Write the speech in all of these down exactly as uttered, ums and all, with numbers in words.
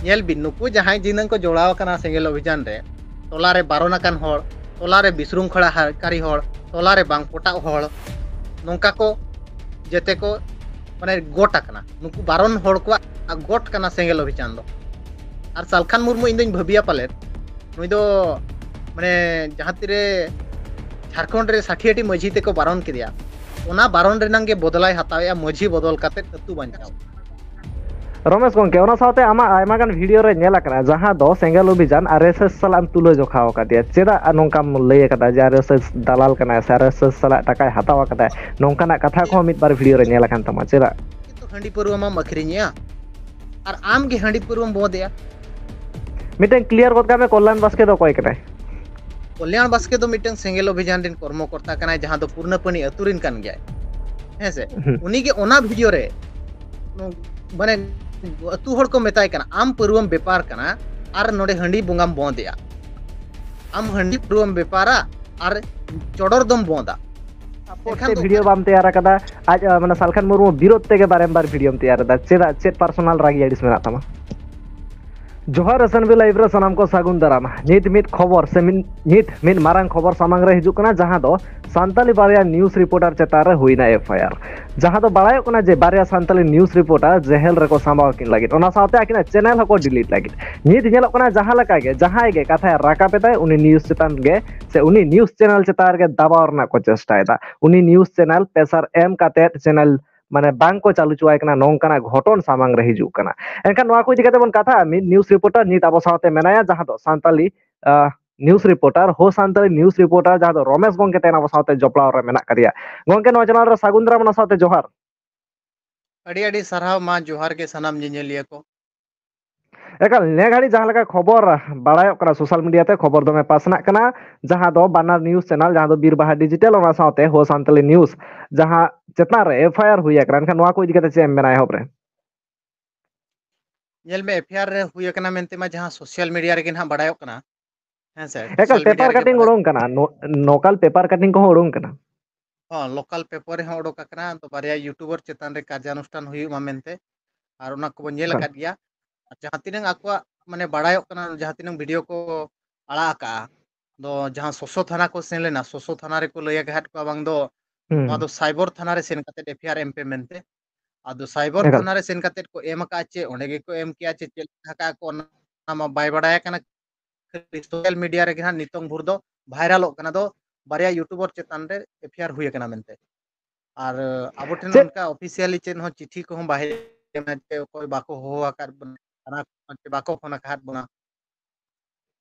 ᱧᱮᱞ ᱵᱤᱱ, ᱱᱩᱠᱩ ᱡᱟᱦᱟᱸᱭ ᱡᱤᱱᱟᱹᱝ ᱠᱚ ᱡᱚᱲᱟᱣ ᱟᱠᱟᱱᱟ ᱥᱮᱸᱜᱮᱞ ᱚᱵᱷᱤᱡᱟᱱ ᱨᱮ, ᱴᱚᱞᱟ ᱨᱮ ᱵᱟᱨᱚᱱ ᱟᱠᱟᱱ ᱦᱚᱲ, ᱴᱚᱞᱟ ᱨᱮ ᱵᱤᱥᱨᱩᱝᱠᱷᱚᱲᱟ ᱦᱟᱨᱠᱟᱨᱤ ᱦᱚᱲ, ᱴᱚᱞᱟ ᱨᱮ ᱵᱟᱝ ᱯᱚᱴᱟᱜ ᱦᱚᱲ, ᱱᱚᱝᱠᱟ ᱠᱚ ᱡᱮᱛᱮ ᱠᱚ ᱢᱟᱱᱮ ᱜᱚᱴ ᱟᱠᱟᱱᱟ᱾ ᱱᱩᱠᱩ ᱵᱟᱨᱚᱱ ᱦᱚᱲ ᱠᱚᱣᱟᱜ ᱜᱚᱴ ᱠᱟᱱᱟ ᱥᱮᱸᱜᱮᱞ ᱚᱵᱷᱤᱡᱟᱱ ᱫᱚ᱾ ᱟᱨ ᱥᱟᱞᱠᱷᱟᱱ ᱢᱩᱨᱢᱩ, ᱤᱧ ᱫᱚᱧ ᱵᱷᱟᱹᱵᱤᱭᱟ ᱯᱟᱞᱮᱫ ᱱᱩᱭ ᱫᱚ ᱢᱟᱱᱮ ᱡᱟᱦᱟᱸ ᱛᱤᱨᱮ ᱡᱷᱟᱲᱠᱷᱚᱸᱰ ᱨᱮ ᱥᱟᱹᱴᱷᱤᱭᱟᱹᱴᱤ ᱢᱟᱹᱡᱷᱤ ᱛᱮᱠᱚ ᱵᱟᱨᱚᱱ ᱠᱮᱫᱮᱭᱟ, ᱚᱱᱟ ᱵᱟᱨᱚᱱ ᱨᱮᱱᱟᱝ ᱜᱮ ᱵᱚᱫᱞᱟᱭ ᱦᱟᱛᱟᱣᱮᱜᱼᱟ, ᱢᱟᱹᱡᱷᱤ ᱵᱚᱫᱚᱞ ᱠᱟᱛᱮ ᱟᱹᱛᱩ ᱵᱟᱧᱪᱟᱣ᱾ ᱨᱚᱢᱮᱥ ᱜᱚᱢᱠᱮ, ᱚᱱᱟ ᱥᱟᱶᱛᱮ ᱟᱢᱟᱜ ᱟᱭᱢᱟ ᱜᱟᱱ ᱵᱷᱤᱰᱤᱭᱳ ᱨᱮ ᱧᱮᱞ ᱟᱠᱟᱱᱟ, ᱡᱟᱦᱟᱸ ᱫᱚ ᱥᱮᱸᱜᱮᱞ ᱚᱵᱷᱤᱡᱟᱱ ᱟᱨ ᱮᱥ ᱮᱥ ᱥᱟᱞᱟᱜ ᱮᱢ ᱛᱩᱞᱟᱹ ᱡᱚᱠᱷᱟ ᱟᱠᱟᱫᱮᱭᱟ᱾ ᱪᱮᱫᱟᱜ ᱱᱚᱝᱠᱟᱢ ᱞᱟᱹᱭ ᱟᱠᱟᱫᱟ ᱡᱮ ᱟᱨ ᱮᱥ ᱮᱥ ᱫᱟᱞᱟᱞ ᱠᱟᱱᱟᱭ ᱥᱮ ᱟᱨ ᱮᱥ ᱮᱥ ᱥᱟᱞᱟᱜ ᱴᱟᱠᱟᱭ ᱦᱟᱛᱟᱣ ᱟᱠᱟᱫᱟᱭ? ᱱᱚᱝᱠᱟᱱᱟᱜ ᱠᱟᱛᱷᱟ ᱠᱚᱦᱚᱸ ᱢᱤᱫ ᱵᱟᱨ ᱵᱷᱤᱰᱤᱭᱳ ᱨᱮ ᱧᱮᱞ ᱟᱠᱟᱱ ᱛᱟᱢᱟ᱾ ᱪᱮᱫᱟᱜ? ᱠᱤᱱᱛᱩ ᱦᱟᱺᱰᱤ ᱯᱟᱹᱨᱣᱟᱹ ᱢᱟᱢ ᱟᱹᱠᱷᱨᱤᱧᱮᱜᱼᱟ, ᱟᱨ ᱟᱢ ᱜᱮ ᱦᱟᱺᱰᱤ ᱯᱟᱹᱨᱣᱟᱹᱢ ᱵᱚᱸᱫᱮᱜᱼᱟ᱾ ᱢᱤᱫᱴᱮᱱ ᱠᱞᱤᱭᱟᱨ ᱜᱚᱫ ᱠᱟᱜ ᱢᱮ, ᱠᱚᱞᱭᱟᱱ ᱵᱟᱥᱠᱮ ᱫᱚ ᱚᱠᱚᱭ ᱠᱟᱱᱟᱭ? ᱠᱚᱞᱭᱟᱱ ᱵᱟᱥᱠᱮ ᱫᱚ ᱢᱤᱫᱴᱟᱝ ᱥᱮᱸᱜᱮᱞ ᱚᱵᱷᱤᱡᱟᱱ ᱨᱮᱱ ᱠᱚᱨᱢᱚᱠᱚᱨᱛᱟ ᱠᱟᱱᱟᱭ, ᱡᱟᱦᱟᱸ ᱫᱚ ᱯᱩᱨᱱᱟᱯᱟᱹᱱᱤ ᱟᱹᱛᱩ ᱨᱮᱱ ᱠᱟᱱ ᱜᱮᱭᱟᱭ᱾ ᱦᱮᱸ ᱥᱮ? ᱦᱩᱸ᱾ ᱩᱱᱤ ᱜᱮ ᱚᱱᱟ ᱵᱷᱤᱰᱤᱭᱳ ᱨᱮ, ᱢᱟᱱᱮ, ᱟᱹᱛᱩ ᱦᱚᱲ ᱠᱚ ᱢᱮᱛᱟᱭ ᱠᱟᱱᱟ, "ᱟᱢ ᱯᱟᱹᱨᱣᱟᱹᱢ ᱵᱮᱯᱟᱨ ᱠᱟᱱᱟ ᱟᱨ ᱱᱚᱰᱮ ᱦᱟᱺᱰᱤ ᱵᱚᱸᱜᱟᱢ ᱵᱚᱸᱫᱮᱜᱼᱟ᱾ ᱟᱢ ᱦᱟᱺᱰᱤ ᱯᱟᱹᱨᱣᱟᱹᱢ ᱵᱮᱯᱟᱨᱟ ᱟᱨ ᱪᱚᱰᱚᱨ ᱫᱚᱢ ᱵᱚᱸᱫᱟ᱾" ᱥᱟᱯᱳᱨᱴ ᱮᱱᱠᱷᱟᱱ ᱛᱮ ᱫᱚ ᱵᱷᱤᱰᱤᱭᱳ ᱚᱠᱟᱨᱮ? ᱵᱟᱢ ᱛᱮᱭᱟᱨ ᱟᱠᱟᱫᱟ, ᱟᱡ, ᱟ, ᱢᱟᱱᱮ ᱥᱟᱞᱠᱷᱟᱱ ᱢᱩᱨᱢᱩ ᱵᱤᱨᱳᱫᱷ ᱛᱮᱜᱮ ᱵᱟᱨᱮᱢ ᱵᱟᱨ ᱵᱷᱤᱰᱤᱭᱳᱢ ᱛᱮᱭᱟᱨ ᱮᱫᱟ᱾ ᱪᱮᱫᱟᱜ, ᱪᱮᱫ ᱯᱟᱨᱥᱚᱱᱟᱞ ᱨᱟᱹᱜᱤ ᱟᱹᱲᱤᱥ ᱢᱮᱱᱟᱜ ᱛᱟᱢᱟ? ᱡᱚᱦᱟᱨ ᱮᱥ ᱮᱱ ᱵᱤ ᱞᱟᱭᱤᱵᱷ ᱨᱮ ᱥᱟᱱᱟᱢ ᱠᱚ ᱥᱟᱹᱜᱩᱱ ᱫᱟᱨᱟᱢ᱾ ᱱᱤᱛ ᱢᱤᱫ ᱠᱷᱚᱵᱚᱨ ᱥᱮ ᱢᱤᱫ, ᱱᱤᱛ ᱢᱤᱫ ᱢᱟᱨᱟᱝ ᱠᱷᱚᱵᱚᱨ ᱥᱟᱢᱟᱝ ᱨᱮ ᱦᱤᱡᱩᱜ ᱠᱟᱱᱟ, ᱡᱟᱦᱟᱸ ᱫᱚ ᱥᱟᱱᱛᱟᱞᱤ ᱵᱟᱨᱭᱟ ᱱᱤᱭᱩᱡᱽ ᱨᱤᱯᱳᱨᱴᱟᱨ ᱪᱮᱛᱟᱱ ᱨᱮ ᱦᱩᱭᱱᱟ ᱮᱯᱷ ᱟᱭ ᱟᱨ᱾ ᱡᱟᱦᱟᱸ ᱫᱚ ᱵᱟᱲᱟᱭᱚᱜ ᱠᱟᱱᱟ ᱡᱮ ᱵᱟᱨᱭᱟ ᱥᱟᱱᱛᱟᱞᱤ ᱱᱤᱭᱩᱡᱽ ᱨᱤᱯᱳᱨᱴᱟᱨ ᱡᱮᱦᱮᱞ ᱨᱮᱠᱚ ᱥᱟᱢᱵᱟᱣ ᱠᱤᱱ ᱞᱟᱹᱜᱤᱫ, ᱚᱱᱟ ᱥᱟᱶᱛᱮ ᱟᱹᱠᱤᱱᱟᱜ ᱪᱮᱱᱮᱞ ᱦᱚᱸᱠᱚ ᱰᱤᱞᱤᱴ ᱞᱟᱹᱜᱤᱫ᱾ ᱱᱤᱛ ᱧᱮᱞᱚᱜ ᱠᱟᱱᱟ ᱡᱟᱦᱟᱸ ᱞᱮᱠᱟ ᱜᱮ ᱡᱟᱦᱟᱸᱭ ᱜᱮ ᱠᱟᱛᱷᱟᱭ ᱨᱟᱠᱟᱵ ᱮᱫᱟᱭ, ᱩᱱᱤ ᱱᱤᱭᱩᱡᱽ ᱪᱮᱛᱟᱱ ᱜᱮ ᱥᱮ ᱩᱱᱤ ᱱᱤᱭᱩᱡᱽ ᱪᱮᱱᱮᱞ ᱪᱮᱛᱟᱱ ᱨᱮᱜᱮ ᱫᱟᱵᱟᱣ ᱨᱮᱱᱟᱜ ᱠᱚ ᱪᱮᱥᱴᱟᱭᱮᱫᱟ᱾ ᱩᱱᱤ ᱱᱤᱭᱩᱡᱽ ᱪᱮᱱᱮᱞ ᱯᱮᱥᱟᱨ ᱮᱢ ᱠᱟᱛᱮᱫ ᱪᱮᱱᱮᱞ ᱢᱟᱱᱮ ᱵᱟᱝ ᱠᱚ ᱪᱟᱹᱞᱩ ᱦᱚᱪᱚᱣᱟᱭ ᱠᱟᱱᱟ, ᱱᱚᱝᱠᱟᱱᱟᱜ ᱜᱷᱚᱴᱚᱱ ᱥᱟᱢᱟᱝ ᱨᱮ ᱦᱤᱡᱩᱜ ᱠᱟᱱᱟ᱾ ᱮᱱᱠᱷᱟᱱ ᱱᱚᱣᱟ ᱠᱚ ᱤᱫᱤ ᱠᱟᱛᱮ ᱵᱚᱱ ᱠᱟᱛᱷᱟᱜᱼᱟ ᱢᱤᱫ ᱱᱤᱭᱩᱡᱽ ᱨᱤᱯᱳᱨᱴᱟᱨ ᱱᱤᱛ ᱟᱵᱚ ᱥᱟᱶᱛᱮ ᱢᱮᱱᱟᱭᱟ, ᱡᱟᱦᱟᱸ ᱫᱚ ᱥᱟᱱᱛᱟᱞᱤ, ᱟᱦ, ᱱᱤᱭᱩᱡᱽ ᱨᱤᱯᱳᱨᱴᱟᱨ, ᱦᱳ ᱥᱟᱱᱛᱟᱞᱤ ᱱᱤᱭᱩᱡᱽ ᱨᱤᱯᱳᱨᱴᱟᱨ, ᱡᱟᱦᱟᱸ ᱫᱚ ᱨᱚᱢᱮᱥ ᱜᱚᱢᱠᱮ ᱛᱮᱦᱮᱧ ᱟᱵᱚ ᱥᱟᱶᱛᱮ ᱡᱚᱯᱲᱟᱣ ᱨᱮ ᱢᱮᱱᱟᱜ ᱠᱟᱫᱮᱭᱟ᱾ ᱜᱚᱢᱠᱮ, ᱱᱚᱣᱟ ᱪᱮᱱᱮᱞ ᱨᱮ ᱥᱟᱹᱜᱩᱱ ᱫᱟᱨᱟᱢ, ᱚᱱᱟ ᱥᱟᱶᱛᱮ ᱡᱚᱦᱟᱨ᱾ ᱟᱹᱰᱤ ᱟᱹᱰᱤ ᱥᱟᱨᱦᱟᱣ, ᱢᱟ ᱡᱚᱦᱟᱨ ᱜᱮ ᱥᱟᱱᱟᱢ ᱧᱮᱧᱮᱞᱤᱭᱟᱹ ᱠᱚ᱾ ᱮᱠᱟᱞ, ᱱᱮ ᱜᱷᱟᱹᱲᱤᱡ ᱡᱟᱦᱟᱸ ᱞᱮᱠᱟ ᱠᱷᱚᱵᱚᱨ ᱵᱟᱲᱟᱭᱚᱜ ᱠᱟᱱᱟ, ᱥᱳᱥᱟᱞ ᱢᱤᱰᱤᱭᱟ ᱛᱮ ᱠᱷᱚᱵᱚᱨ ᱫᱚᱢᱮ ᱯᱟᱥᱱᱟᱜ ᱠᱟᱱᱟ, ᱡᱟᱦᱟᱸ ᱫᱚ ᱵᱟᱱᱟᱨ ᱱᱤᱭᱩᱡᱽ ᱪᱮᱱᱮᱞ, ᱡᱟᱦᱟᱸ ᱫᱚ ᱵᱤᱨᱵᱟᱦᱟ ᱰᱤᱡᱤᱴᱟᱞ, ᱚᱱᱟ ᱥᱟᱶᱛᱮ ᱦᱳ ᱥᱟᱱᱛᱟᱞᱤ ᱱᱤᱭᱩᱡᱽ, ᱡᱟᱦᱟᱸ ᱪᱮᱛᱟᱱ ᱨᱮ ᱮᱯᱷ ᱟᱭ ᱟᱨ ᱦᱩᱭ ᱟᱠᱟᱱᱟ᱾ ᱮᱱᱠᱷᱟᱱ ᱱᱚᱣᱟ ᱠᱚ ᱤᱫᱤ ᱠᱟᱛᱮ ᱪᱮᱫ ᱮᱢ ᱢᱮᱱᱟ ᱮᱦᱚᱵ ᱨᱮ? ᱧᱮᱞ ᱢᱮ, ᱮᱯᱷ ᱟᱭ ᱟᱨ ᱨᱮ ᱦᱩᱭ ᱟᱠᱟᱱᱟ ᱢᱮᱱᱛᱮ ᱢᱟ ᱡᱟᱦᱟᱸ ᱥᱳᱥᱟᱞ ᱢᱤᱰᱤᱭᱟ ᱨᱮᱜᱮ ᱱᱟᱦᱟᱜ ᱵᱟᱲᱟᱭᱚᱜ ᱠᱟᱱᱟ᱾ ᱦᱮᱸ ᱥᱮ, ᱮᱠᱟᱞ, ᱥᱳᱥᱟᱞ ᱢᱤᱰᱤᱭᱟ ᱯᱮᱯᱟᱨ ᱨᱮᱜᱮ ᱠᱟᱴᱤᱝ ᱵᱟᱲᱟᱭᱚᱜ ᱩᱰᱩᱝ ᱠᱟᱱᱟ, ᱱᱚ-, ᱱᱚᱠᱟᱞ ᱯᱮᱯᱟᱨ ᱠᱟᱴᱤᱝ ᱠᱚᱦᱚᱸ ᱩᱰᱩᱝ ᱠᱟᱱᱟ᱾ ᱦᱚᱸ, ᱞᱳᱠᱟᱞ ᱯᱮᱯᱟᱨ ᱨᱮᱦᱚᱸ ᱩᱰᱩᱠ ᱟᱠᱟᱱᱟ, ᱟᱫᱚ ᱵᱟᱨᱭᱟ ᱭᱩᱴᱩᱵᱟᱨ ᱪᱮᱛᱟᱱ ᱨᱮ ᱠᱟᱨᱡᱟᱱᱩᱥᱴᱷᱟᱱ ᱦᱩᱭᱩᱜ ᱢᱟ ᱢᱮᱱᱛᱮ, ᱟᱨ ᱚᱱᱟ ᱠᱚᱵᱚᱱ ᱧᱮᱞ ᱮᱠᱟᱞ᱾ ᱟᱠᱟᱫ ᱜᱮᱭᱟ᱾ ᱟᱨ ᱡᱟᱦᱟᱸ ᱛᱤᱱᱟᱹᱝ ᱟᱠᱚᱣᱟᱜ ᱢᱟᱱᱮ ᱵᱟᱲᱟᱭᱚᱜ ᱠᱟᱱᱟ, ᱡᱟᱦᱟᱸ ᱛᱤᱱᱟᱹᱝ ᱵᱷᱤᱰᱤᱭᱳ ᱠᱚ ᱟᱲᱟᱜ ᱟᱠᱟᱜᱼᱟ, ᱫᱚ ᱡᱟᱦᱟᱸ ᱥᱚᱥᱚ ᱛᱷᱟᱱᱟ ᱠᱚ ᱥᱮᱱ ᱞᱮᱱᱟ, ᱥᱚᱥᱚ ᱛᱷᱟᱱᱟ ᱨᱮᱠᱚ ᱞᱟᱹᱭ ᱟᱠᱟᱫ ᱠᱚᱣᱟ ᱵᱟᱝ ᱫᱚ ᱱᱚᱣᱟ ᱫᱚ ᱥᱟᱭᱵᱚᱨ ᱛᱷᱟᱱᱟ ᱨᱮ ᱥᱮᱱ ᱠᱟᱛᱮ ᱮᱯᱷ ᱟᱭ ᱟᱨ ᱮᱢ ᱯᱮ ᱢᱮᱱᱛᱮ᱾ ᱟᱫᱚ ᱥᱟᱭᱵᱚᱨ ᱮᱠᱟᱞ᱾ ᱛᱷᱟᱱᱟ ᱨᱮ ᱥᱮᱱ ᱠᱟᱛᱮ ᱠᱚ ᱮᱢ ᱟᱠᱟᱫᱼᱟ ᱪᱮ ᱚᱸᱰᱮ ᱜᱮᱠᱚ ᱮᱢ ᱠᱮᱜᱼᱟ ᱪᱮ ᱪᱮᱫ ᱞᱮᱠᱟ ᱟᱠᱟᱫᱼᱟ ᱠᱚ, ᱚᱱᱟ ᱢᱟ ᱵᱟᱭ ᱵᱟᱲᱟᱭ ᱠᱟᱱᱟ᱾ ᱥᱳᱥᱟᱞ ᱢᱤᱰᱤᱭᱟ ᱨᱮᱜᱮ ᱦᱟᱸᱜ ᱱᱤᱛᱚᱝ ᱵᱷᱳᱨ ᱫᱚ ᱵᱷᱟᱭᱨᱟᱞᱚᱜ ᱠᱟᱱᱟ, ᱫᱚ ᱵᱟᱨᱭᱟ ᱭᱩᱴᱩᱵᱟᱨ ᱪᱮᱛᱟᱱ ᱨᱮ ᱮᱯᱷ ᱟᱭ ᱟᱨ ᱦᱩᱭ ᱟᱠᱟᱱᱟ ᱢᱮᱱᱛᱮ᱾ ᱟᱨ ᱟᱵᱚ ᱴᱷᱮᱱ ᱪᱮᱫ? ᱚᱱᱠᱟ ᱚᱯᱷᱤᱥᱤᱭᱟᱞᱤ ᱪᱮᱫ ᱦᱚᱸ ᱪᱤᱴᱷᱤ ᱠᱚᱦᱚᱸ ᱵᱟᱭ ᱦᱮᱡ ᱟᱠᱟᱱᱟ ᱡᱮ ᱚᱠᱚᱭ ᱵᱟᱠᱚ ᱦᱚᱦᱚ ᱟᱠᱟᱫ ᱵᱚᱱᱟ, ᱛᱷᱟᱱᱟ ᱠᱷᱚᱱ ᱪᱮ ᱵᱟᱠᱚ ᱯᱷᱳᱱ ᱟᱠᱟᱫ ᱵᱚᱱᱟ᱾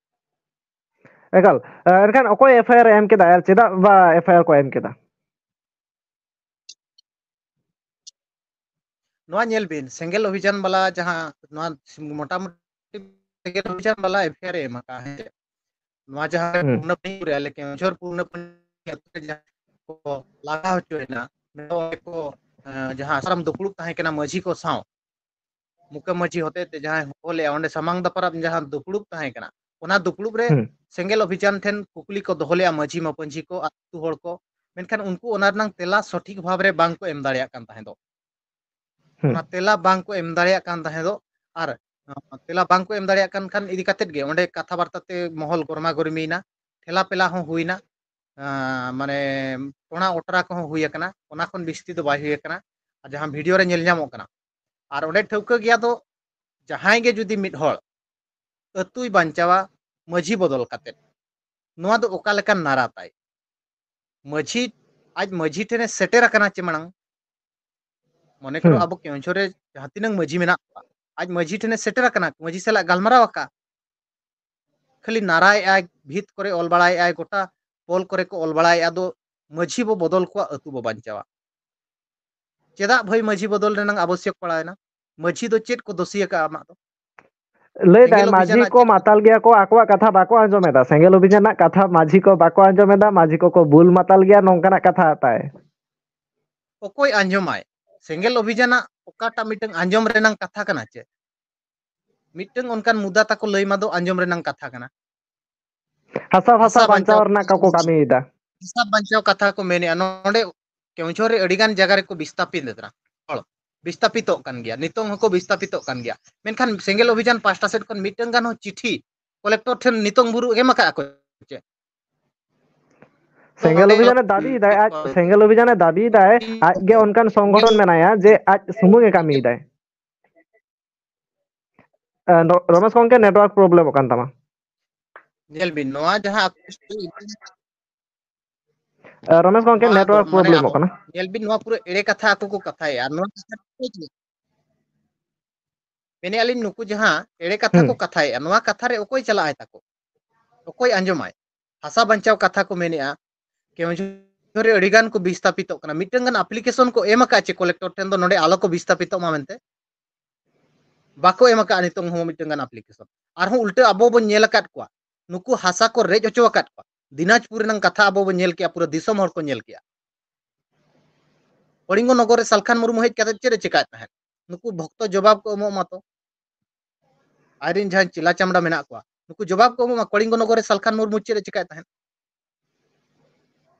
ᱮᱠᱟᱞ᱾ ᱮ, ᱮᱱᱠᱷᱟᱱ ᱚᱠᱚᱭ ᱮᱯᱷ ᱟᱭ ᱟᱨ ᱮ ᱮᱢ ᱠᱮᱫᱟ ᱟᱨ ᱪᱮᱫᱟᱜ ᱵᱟ ᱮᱯᱷ ᱟᱭ ᱟᱨ ᱠᱚ ᱮᱢ ᱠᱮᱫᱟ? ᱱᱚᱣᱟ ᱧᱮᱞ ᱵᱤᱱ, ᱥᱮᱸᱜᱮᱞ ᱚᱵᱷᱤᱡᱟᱱ ᱵᱟᱞᱟ ᱡᱟᱦᱟᱸ ᱱᱚᱣᱟ ᱢᱚᱴᱟᱢᱩᱴᱤ ᱥᱮᱸᱜᱮᱞ ᱚᱵᱷᱤᱡᱟᱱ ᱵᱟᱞᱟ ᱮᱯᱷ ᱟᱭ ᱟᱨ ᱮ ᱮᱢ ᱟᱠᱟᱫᱼᱟ, ᱦᱮᱸ ᱪᱮ? ᱱᱚᱣᱟ ᱡᱟᱦᱟᱸ ᱨᱮ ᱦᱩᱸ᱾ ᱯᱩᱨᱱᱟᱯᱟᱧᱡᱤ ᱨᱮ, ᱟᱞᱮ ᱠᱮᱣᱚᱱᱡᱷᱚᱨ ᱯᱩᱨᱱᱟᱯᱟᱧᱡᱤ ᱟᱹᱛᱩ ᱨᱮ ᱡᱟᱦᱟᱸ ᱠᱚ ᱞᱟᱜᱟ ᱦᱚᱪᱚᱭᱮᱱᱟ, ᱚᱸᱰᱮ ᱠᱚ, ᱮᱸ, ᱡᱟᱦᱟᱸ ᱟᱥᱨᱚᱢ ᱫᱩᱯᱲᱩᱵ ᱛᱟᱦᱮᱸ ᱠᱟᱱᱟ ᱢᱟᱹᱡᱷᱤ ᱠᱚ ᱥᱟᱶ, ᱢᱩᱠᱷᱭᱟᱹ ᱢᱟᱹᱡᱷᱤ ᱦᱚᱛᱮ ᱛᱮ ᱡᱟᱦᱟᱸᱭ ᱦᱚᱦᱚ ᱞᱮᱜᱼᱟ, ᱚᱸᱰᱮ ᱥᱟᱢᱟᱝ ᱫᱟᱯᱨᱟᱢ ᱡᱟᱦᱟᱸ ᱫᱩᱯᱲᱩᱵ ᱛᱟᱦᱮᱸ ᱠᱟᱱᱟ, ᱚᱱᱟ ᱫᱩᱯᱲᱩᱵ ᱨᱮ ᱦᱩᱸ᱾ ᱥᱮᱸᱜᱮᱞ ᱚᱵᱷᱤᱡᱟᱱ ᱴᱷᱮᱱ ᱠᱩᱠᱞᱤ ᱠᱚ ᱫᱚᱦᱚ ᱞᱮᱜᱼᱟ ᱢᱟᱹᱡᱷᱤ ᱢᱟᱯᱟᱹᱡᱷᱤ ᱠᱚ, ᱟᱹᱛᱩ ᱦᱚᱲ ᱠᱚ, ᱢᱮᱱᱠᱷᱟᱱ ᱩᱱᱠᱩ ᱚᱱᱟ ᱨᱮᱱᱟᱜ ᱛᱮᱞᱟ ᱥᱚᱴᱷᱤᱠ ᱵᱷᱟᱵᱽ ᱨᱮ ᱵᱟᱝ ᱠᱚ ᱮᱢ ᱫᱟᱲᱮᱭᱟᱜ ᱠᱟᱱ ᱛᱟᱦᱮᱸ ᱫᱚ᱾ ᱦᱩᱸ᱾ ᱚᱱᱟ ᱛᱮᱞᱟ ᱵᱟᱝ ᱠᱚ ᱮᱢ ᱫᱟᱲᱮᱭᱟᱜ ᱠᱟᱱ ᱛᱟᱦᱮᱸ ᱫᱚ, ᱟᱨ, ᱟᱸ, ᱛᱮᱞᱟ ᱵᱟᱝ ᱠᱚ ᱮᱢ ᱫᱟᱲᱮᱭᱟᱜ ᱠᱟᱱ ᱠᱷᱟᱱ ᱤᱫᱤ ᱠᱟᱛᱮᱫ ᱜᱮ ᱚᱸᱰᱮ ᱠᱟᱛᱷᱟ ᱵᱟᱨᱛᱟ ᱛᱮ ᱢᱚᱦᱚᱞ ᱜᱚᱨᱢᱟ ᱜᱚᱨᱢᱤᱭᱮᱱᱟ, ᱴᱷᱮᱞᱟ ᱯᱮᱞᱟ ᱦᱚᱸ ᱦᱩᱭᱱᱟ, ᱟᱸ, ᱢᱟᱱᱮ ᱴᱚᱬᱟ ᱚᱴᱨᱟ ᱠᱚᱦᱚᱸ ᱦᱩᱭ ᱟᱠᱟᱱᱟ, ᱚᱱᱟ ᱠᱷᱚᱱ ᱵᱤᱥᱛᱤ ᱫᱚ ᱵᱟᱭ ᱦᱩᱭ ᱟᱠᱟᱱᱟ᱾ ᱟᱨ ᱡᱟᱦᱟᱸ ᱵᱷᱤᱰᱤᱭᱳ ᱨᱮ ᱧᱮᱞ ᱧᱟᱢᱚᱜ ᱠᱟᱱᱟ, ᱟᱨ ᱚᱸᱰᱮ ᱴᱷᱟᱹᱣᱠᱟᱹ ᱜᱮᱭᱟ ᱫᱚ ᱡᱟᱦᱟᱸᱭ ᱜᱮ ᱡᱩᱫᱤ ᱢᱤᱫ ᱦᱚᱲ ᱟᱹᱛᱩᱭ ᱵᱟᱧᱪᱟᱣᱟ ᱢᱟᱹᱡᱷᱤ ᱵᱚᱫᱚᱞ ᱠᱟᱛᱮᱫ, ᱱᱚᱣᱟ ᱫᱚ ᱚᱠᱟ ᱞᱮᱠᱟᱱ ᱱᱟᱨᱟ ᱛᱟᱭ? ᱢᱟᱹᱡᱷᱤ, ᱟᱡ ᱢᱟᱹᱡᱷᱤ ᱴᱷᱮᱱᱮ ᱥᱮᱴᱮᱨ ᱟᱠᱟᱱᱟ ᱪᱮ ᱢᱟᱲᱟᱝ? ᱢᱚᱱᱮ ᱠᱚᱨᱚ ᱦᱩᱸ᱾ ᱟᱵᱚ ᱠᱮᱣᱚᱱᱡᱷᱚᱨ ᱨᱮ ᱡᱟᱦᱟᱸ ᱛᱤᱱᱟᱹᱝ ᱢᱟᱹᱡᱷᱤ ᱢᱮᱱᱟᱜ ᱠᱚᱣᱟ, ᱟᱡ ᱢᱟᱹᱡᱷᱤ ᱴᱷᱮᱱᱮ ᱥᱮᱴᱮᱨ ᱟᱠᱟᱱᱟ, ᱢᱟᱹᱡᱷᱤ ᱥᱟᱞᱟᱜ ᱜᱟᱞᱢᱟᱨᱟᱣ ᱟᱠᱟᱫ, ᱠᱷᱟᱹᱞᱤ ᱱᱟᱨᱟᱭᱮᱜᱼᱟᱭ, ᱵᱷᱤᱛ ᱠᱚᱨᱮ ᱚᱞ ᱵᱟᱲᱟᱭᱮᱜᱼᱟᱭ, ᱜᱚᱴᱟ ᱯᱳᱞ ᱠᱚᱨᱮ ᱠᱚ ᱚᱞ ᱵᱟᱲᱟᱭᱮᱜᱼᱟ, ᱟᱫᱚ ᱢᱟᱹᱡᱷᱤ ᱵᱚ ᱵᱚᱫᱚᱞ ᱠᱚᱣᱟ, ᱟᱹᱛᱩ ᱵᱚ ᱵᱟᱧᱪᱟᱣᱟ᱾ ᱪᱮᱫᱟᱜ ᱵᱷᱟᱹᱭ ᱢᱟᱹᱡᱷᱤ ᱵᱚᱫᱚᱞ ᱨᱮᱱᱟᱝ ᱟᱵᱚᱥᱭᱚᱠ ᱯᱟᱲᱟᱣᱮᱱᱟ? ᱢᱟᱹᱡᱷᱤ ᱫᱚ ᱪᱮᱫ ᱠᱚ ᱫᱳᱥᱤ ᱟᱠᱟᱫᱼᱟ ᱟᱢᱟᱜ ᱫᱚ? ᱞᱟᱹᱭ ᱫᱟᱭ ᱥᱮᱸᱜᱮᱞ ᱚᱵᱷᱤᱡᱟᱱ ᱢᱟᱹᱡᱷᱤ ᱟᱡ ᱠᱚ ᱪᱮᱫ ᱠᱚ ᱢᱟᱛᱟᱞ ᱜᱮᱭᱟ ᱠᱚ, ᱟᱠᱚᱣᱟᱜ ᱠᱟᱛᱷᱟ ᱵᱟᱠᱚ ᱟᱸᱡᱚᱢ ᱮᱫᱟ᱾ ᱥᱮᱸᱜᱮᱞ ᱚᱵᱷᱤᱡᱟᱱᱟᱜ ᱠᱟᱛᱷᱟ ᱢᱟᱹᱡᱷᱤ ᱠᱚ ᱵᱟᱠᱚ ᱟᱸᱡᱚᱢ ᱮᱫᱟ, ᱢᱟᱹᱡᱷᱤ ᱠᱚᱠᱚ ᱵᱩᱞ ᱢᱟᱛᱟᱞ ᱜᱮᱭᱟ, ᱱᱚᱝᱠᱟᱱᱟᱜ ᱠᱟᱛᱷᱟ ᱛᱟᱭ᱾ ᱚᱠᱚᱭ ᱟᱸᱡᱚᱢᱟᱭ? ᱥᱮᱸᱜᱮᱞ ᱚᱵᱷᱤᱡᱟᱱᱟᱜ ᱚᱠᱟᱴᱟᱜ ᱢᱤᱫᱴᱟᱝ ᱟᱸᱡᱚᱢ ᱨᱮᱱᱟᱝ ᱠᱟᱛᱷᱟ ᱠᱟᱱᱟ ᱪᱮ? ᱢᱤᱫᱴᱟᱝ ᱚᱱᱠᱟᱱ ᱢᱩᱫᱫᱟ ᱛᱟᱠᱚ ᱞᱟᱹᱭ ᱢᱟ ᱫᱚ ᱟᱸᱡᱚᱢ ᱨᱮᱱᱟᱝ ᱠᱟᱛᱷᱟ ᱠᱟᱱᱟ᱾ ᱦᱟᱥᱟ ᱵᱷᱟᱥᱟ ᱦᱟᱥᱟ ᱵᱟᱧᱪᱟᱣ ᱵᱟᱧᱪᱟᱣ ᱨᱮᱱᱟᱜ ᱠᱚᱠᱚ ᱠᱟᱹᱢᱤᱭᱮᱫᱟ᱾ ᱦᱟᱥᱟ ᱵᱟᱧᱪᱟᱣ ᱠᱟᱛᱷᱟ ᱠᱚ ᱢᱮᱱᱮᱜᱼᱟ᱾ ᱱᱚᱰᱮ ᱠᱮᱣᱚᱱᱡᱷᱚᱨ ᱨᱮ ᱟᱹᱰᱤ ᱜᱟᱱ ᱡᱟᱭᱜᱟ ᱨᱮᱠᱚ ᱵᱤᱥᱛᱟᱯᱤᱛ ᱞᱮᱫᱟ ᱦᱚᱲ᱾ ᱵᱤᱥᱛᱟᱯᱤᱛᱚᱜ ᱠᱟᱱ ᱜᱮᱭᱟ, ᱱᱤᱛᱚᱝ ᱦᱚᱸᱠᱚ ᱵᱤᱥᱛᱟᱯᱤᱛᱚᱜ ᱠᱟᱱ ᱜᱮᱭᱟ᱾ ᱢᱮᱱᱠᱷᱟᱱ ᱥᱮᱸᱜᱮᱞ ᱚᱵᱷᱤᱡᱟᱱ ᱯᱟᱦᱴᱟ ᱥᱮᱫ ᱠᱷᱚᱱ ᱢᱤᱫᱴᱟᱝ ᱜᱟᱱ ᱦᱚᱸ ᱪᱤᱴᱷᱤ ᱠᱚᱞᱮᱠᱴᱚᱨ ᱴᱷᱮᱱ ᱱᱤᱛᱚᱝ ᱵᱷᱳᱨ ᱮᱢ ᱟᱠᱟᱫᱼᱟ ᱠᱚ ᱪᱮ? ᱥᱮᱸᱜᱮᱞ ᱚᱵᱷᱤᱡᱟᱱᱮ ᱫᱟᱹᱵᱤᱭᱮᱫᱟᱭ, ᱟᱡ ᱥᱮᱸᱜᱮᱞ ᱚᱵᱷᱤᱡᱟᱱᱮ ᱫᱟᱹᱵᱤᱭᱮᱫᱟᱭ, ᱟᱡ ᱜᱮ ᱚᱱᱠᱟᱱ ᱥᱚᱝᱜᱚᱴᱷᱚᱱ ᱢᱮᱱᱟᱭᱟ ᱡᱮ ᱟᱡ ᱥᱩᱢᱩᱝ ᱮ ᱠᱟᱹᱢᱤᱭᱮᱫᱟᱭ᱾ ᱮ, ᱨᱚ-, ᱨᱚᱢᱮᱥ ᱜᱚᱝᱠᱮ, network problemᱚᱜ ᱠᱟᱱ ᱛᱟᱢᱟ᱾ ᱧᱮᱞ ᱵᱤᱱ, ᱱᱚᱣᱟ ᱡᱟᱦᱟᱸ ᱟᱠᱚ ᱮ, ᱨᱚᱢᱮᱥ ᱜᱚᱝᱠᱮ, ᱱᱚᱣᱟ ᱫᱚ network ᱢᱟᱱᱮ problemᱚᱜ ᱟᱠᱚ, ᱠᱟᱱᱟ᱾ ᱧᱮᱞ ᱵᱤᱱ, ᱱᱚᱣᱟ ᱯᱩᱨᱟᱹ ᱮᱲᱮ ᱠᱟᱛᱷᱟ ᱟᱠᱚ ᱠᱚ ᱠᱟᱛᱷᱟᱭᱮᱫᱼᱟ᱾ ᱱᱚᱣᱟ ᱠᱟᱛᱷᱟ ᱢᱮᱱᱮᱫᱼᱟ ᱞᱤᱧ, ᱱᱩᱠᱩ ᱡᱟᱦᱟᱸ ᱮᱲᱮ ᱠᱟᱛᱷᱟ ᱦᱩᱸ᱾ ᱠᱚ ᱠᱟᱛᱷᱟᱭᱮᱫᱼᱟ, ᱱᱚᱣᱟ ᱠᱟᱛᱷᱟ ᱨᱮ ᱚᱠᱚᱭ ᱪᱟᱞᱟᱜᱼᱟᱭ ᱛᱟᱠᱚ? ᱚᱠᱚᱭ ᱟᱸᱡᱚᱢᱟᱭ? ᱦᱟᱥᱟ ᱵᱟᱧᱪᱟᱣ ᱠᱟᱛᱷᱟ ᱠᱚ ᱢᱮᱱᱮᱫᱼᱟ, ᱠᱮᱣᱚᱱᱡᱷᱚᱨ ᱨᱮ ᱟᱹᱰᱤ ᱜᱟᱱ ᱠᱚ ᱵᱤᱥᱛᱟᱯᱤᱛᱚᱜ ᱠᱟᱱᱟ᱾ ᱢᱤᱫᱴᱟᱝ ᱜᱟᱱ application ᱠᱚ ᱮᱢ ᱟᱠᱟᱫ ᱪᱮ ᱠᱚᱞᱮᱠᱴᱚᱨ ᱴᱷᱮᱱ ᱫᱚ ᱱᱚᱰᱮ ᱟᱞᱚ ᱠᱚ ᱵᱤᱥᱛᱟᱯᱤᱛᱚᱜ ᱢᱟ ᱢᱮᱱᱛᱮ? ᱵᱟᱠᱚ ᱮᱢ ᱟᱠᱟᱫᱼᱟ ᱱᱤᱛᱚᱝ ᱦᱚᱸ ᱢᱤᱫᱴᱟᱝ ᱜᱟᱱ application᱾ ᱟᱨᱦᱚᱸ ᱩᱞᱴᱟᱹ ᱟᱵᱚ ᱵᱚᱱ ᱧᱮᱞ ᱟᱠᱟᱫ ᱠᱚᱣᱟ, ᱱᱩᱠᱩ ᱦᱟᱥᱟ ᱠᱚ ᱨᱮᱡ ᱦᱚᱪᱚ ᱟᱠᱟᱫ ᱠᱚᱣᱟ᱾ ᱫᱤᱱᱟᱡᱽᱯᱩᱨ ᱨᱮᱱᱟᱜ ᱠᱟᱛᱷᱟ ᱟᱵᱚ ᱵᱚᱱ ᱧᱮᱞ ᱠᱮᱜᱼᱟ, ᱯᱩᱨᱟᱹ ᱫᱤᱥᱚᱢ ᱦᱚᱲ ᱠᱚ ᱧᱮᱞ ᱠᱮᱜᱼᱟ᱾ ᱠᱚᱲᱤᱝᱜᱚ ᱱᱚᱜᱚᱨ ᱨᱮ ᱥᱟᱞᱠᱷᱟᱱ ᱢᱩᱨᱢᱩ ᱦᱮᱡ ᱠᱟᱛᱮ ᱪᱮᱫ ᱮ ᱪᱮᱠᱟᱭᱮᱫ ᱛᱟᱦᱮᱸᱫ? ᱱᱩᱠᱩ ᱵᱷᱚᱠᱛᱚ ᱡᱚᱵᱟᱵ ᱠᱚ ᱮᱢᱚᱜ ᱢᱟ ᱛᱚ᱾ ᱟᱡᱨᱮᱱ ᱡᱟᱦᱟᱸᱭ ᱪᱮᱞᱟ ᱪᱟᱢᱲᱟ ᱢᱮᱱᱟᱜ ᱠᱚᱣᱟ, ᱱᱩᱠᱩ ᱡᱚᱵᱟᱵ ᱠᱚ ᱮᱢᱚᱜ ᱢᱟ, ᱠᱚᱲᱤᱝᱜᱚ ᱱᱚᱜᱚᱨ ᱨᱮ ᱥᱟᱞᱠᱷᱟᱱ ᱢᱩᱨᱢᱩ ᱪᱮᱫ ᱮ ᱪᱮᱠᱟᱭᱮᱫ ᱛᱟᱦᱮᱸᱫ?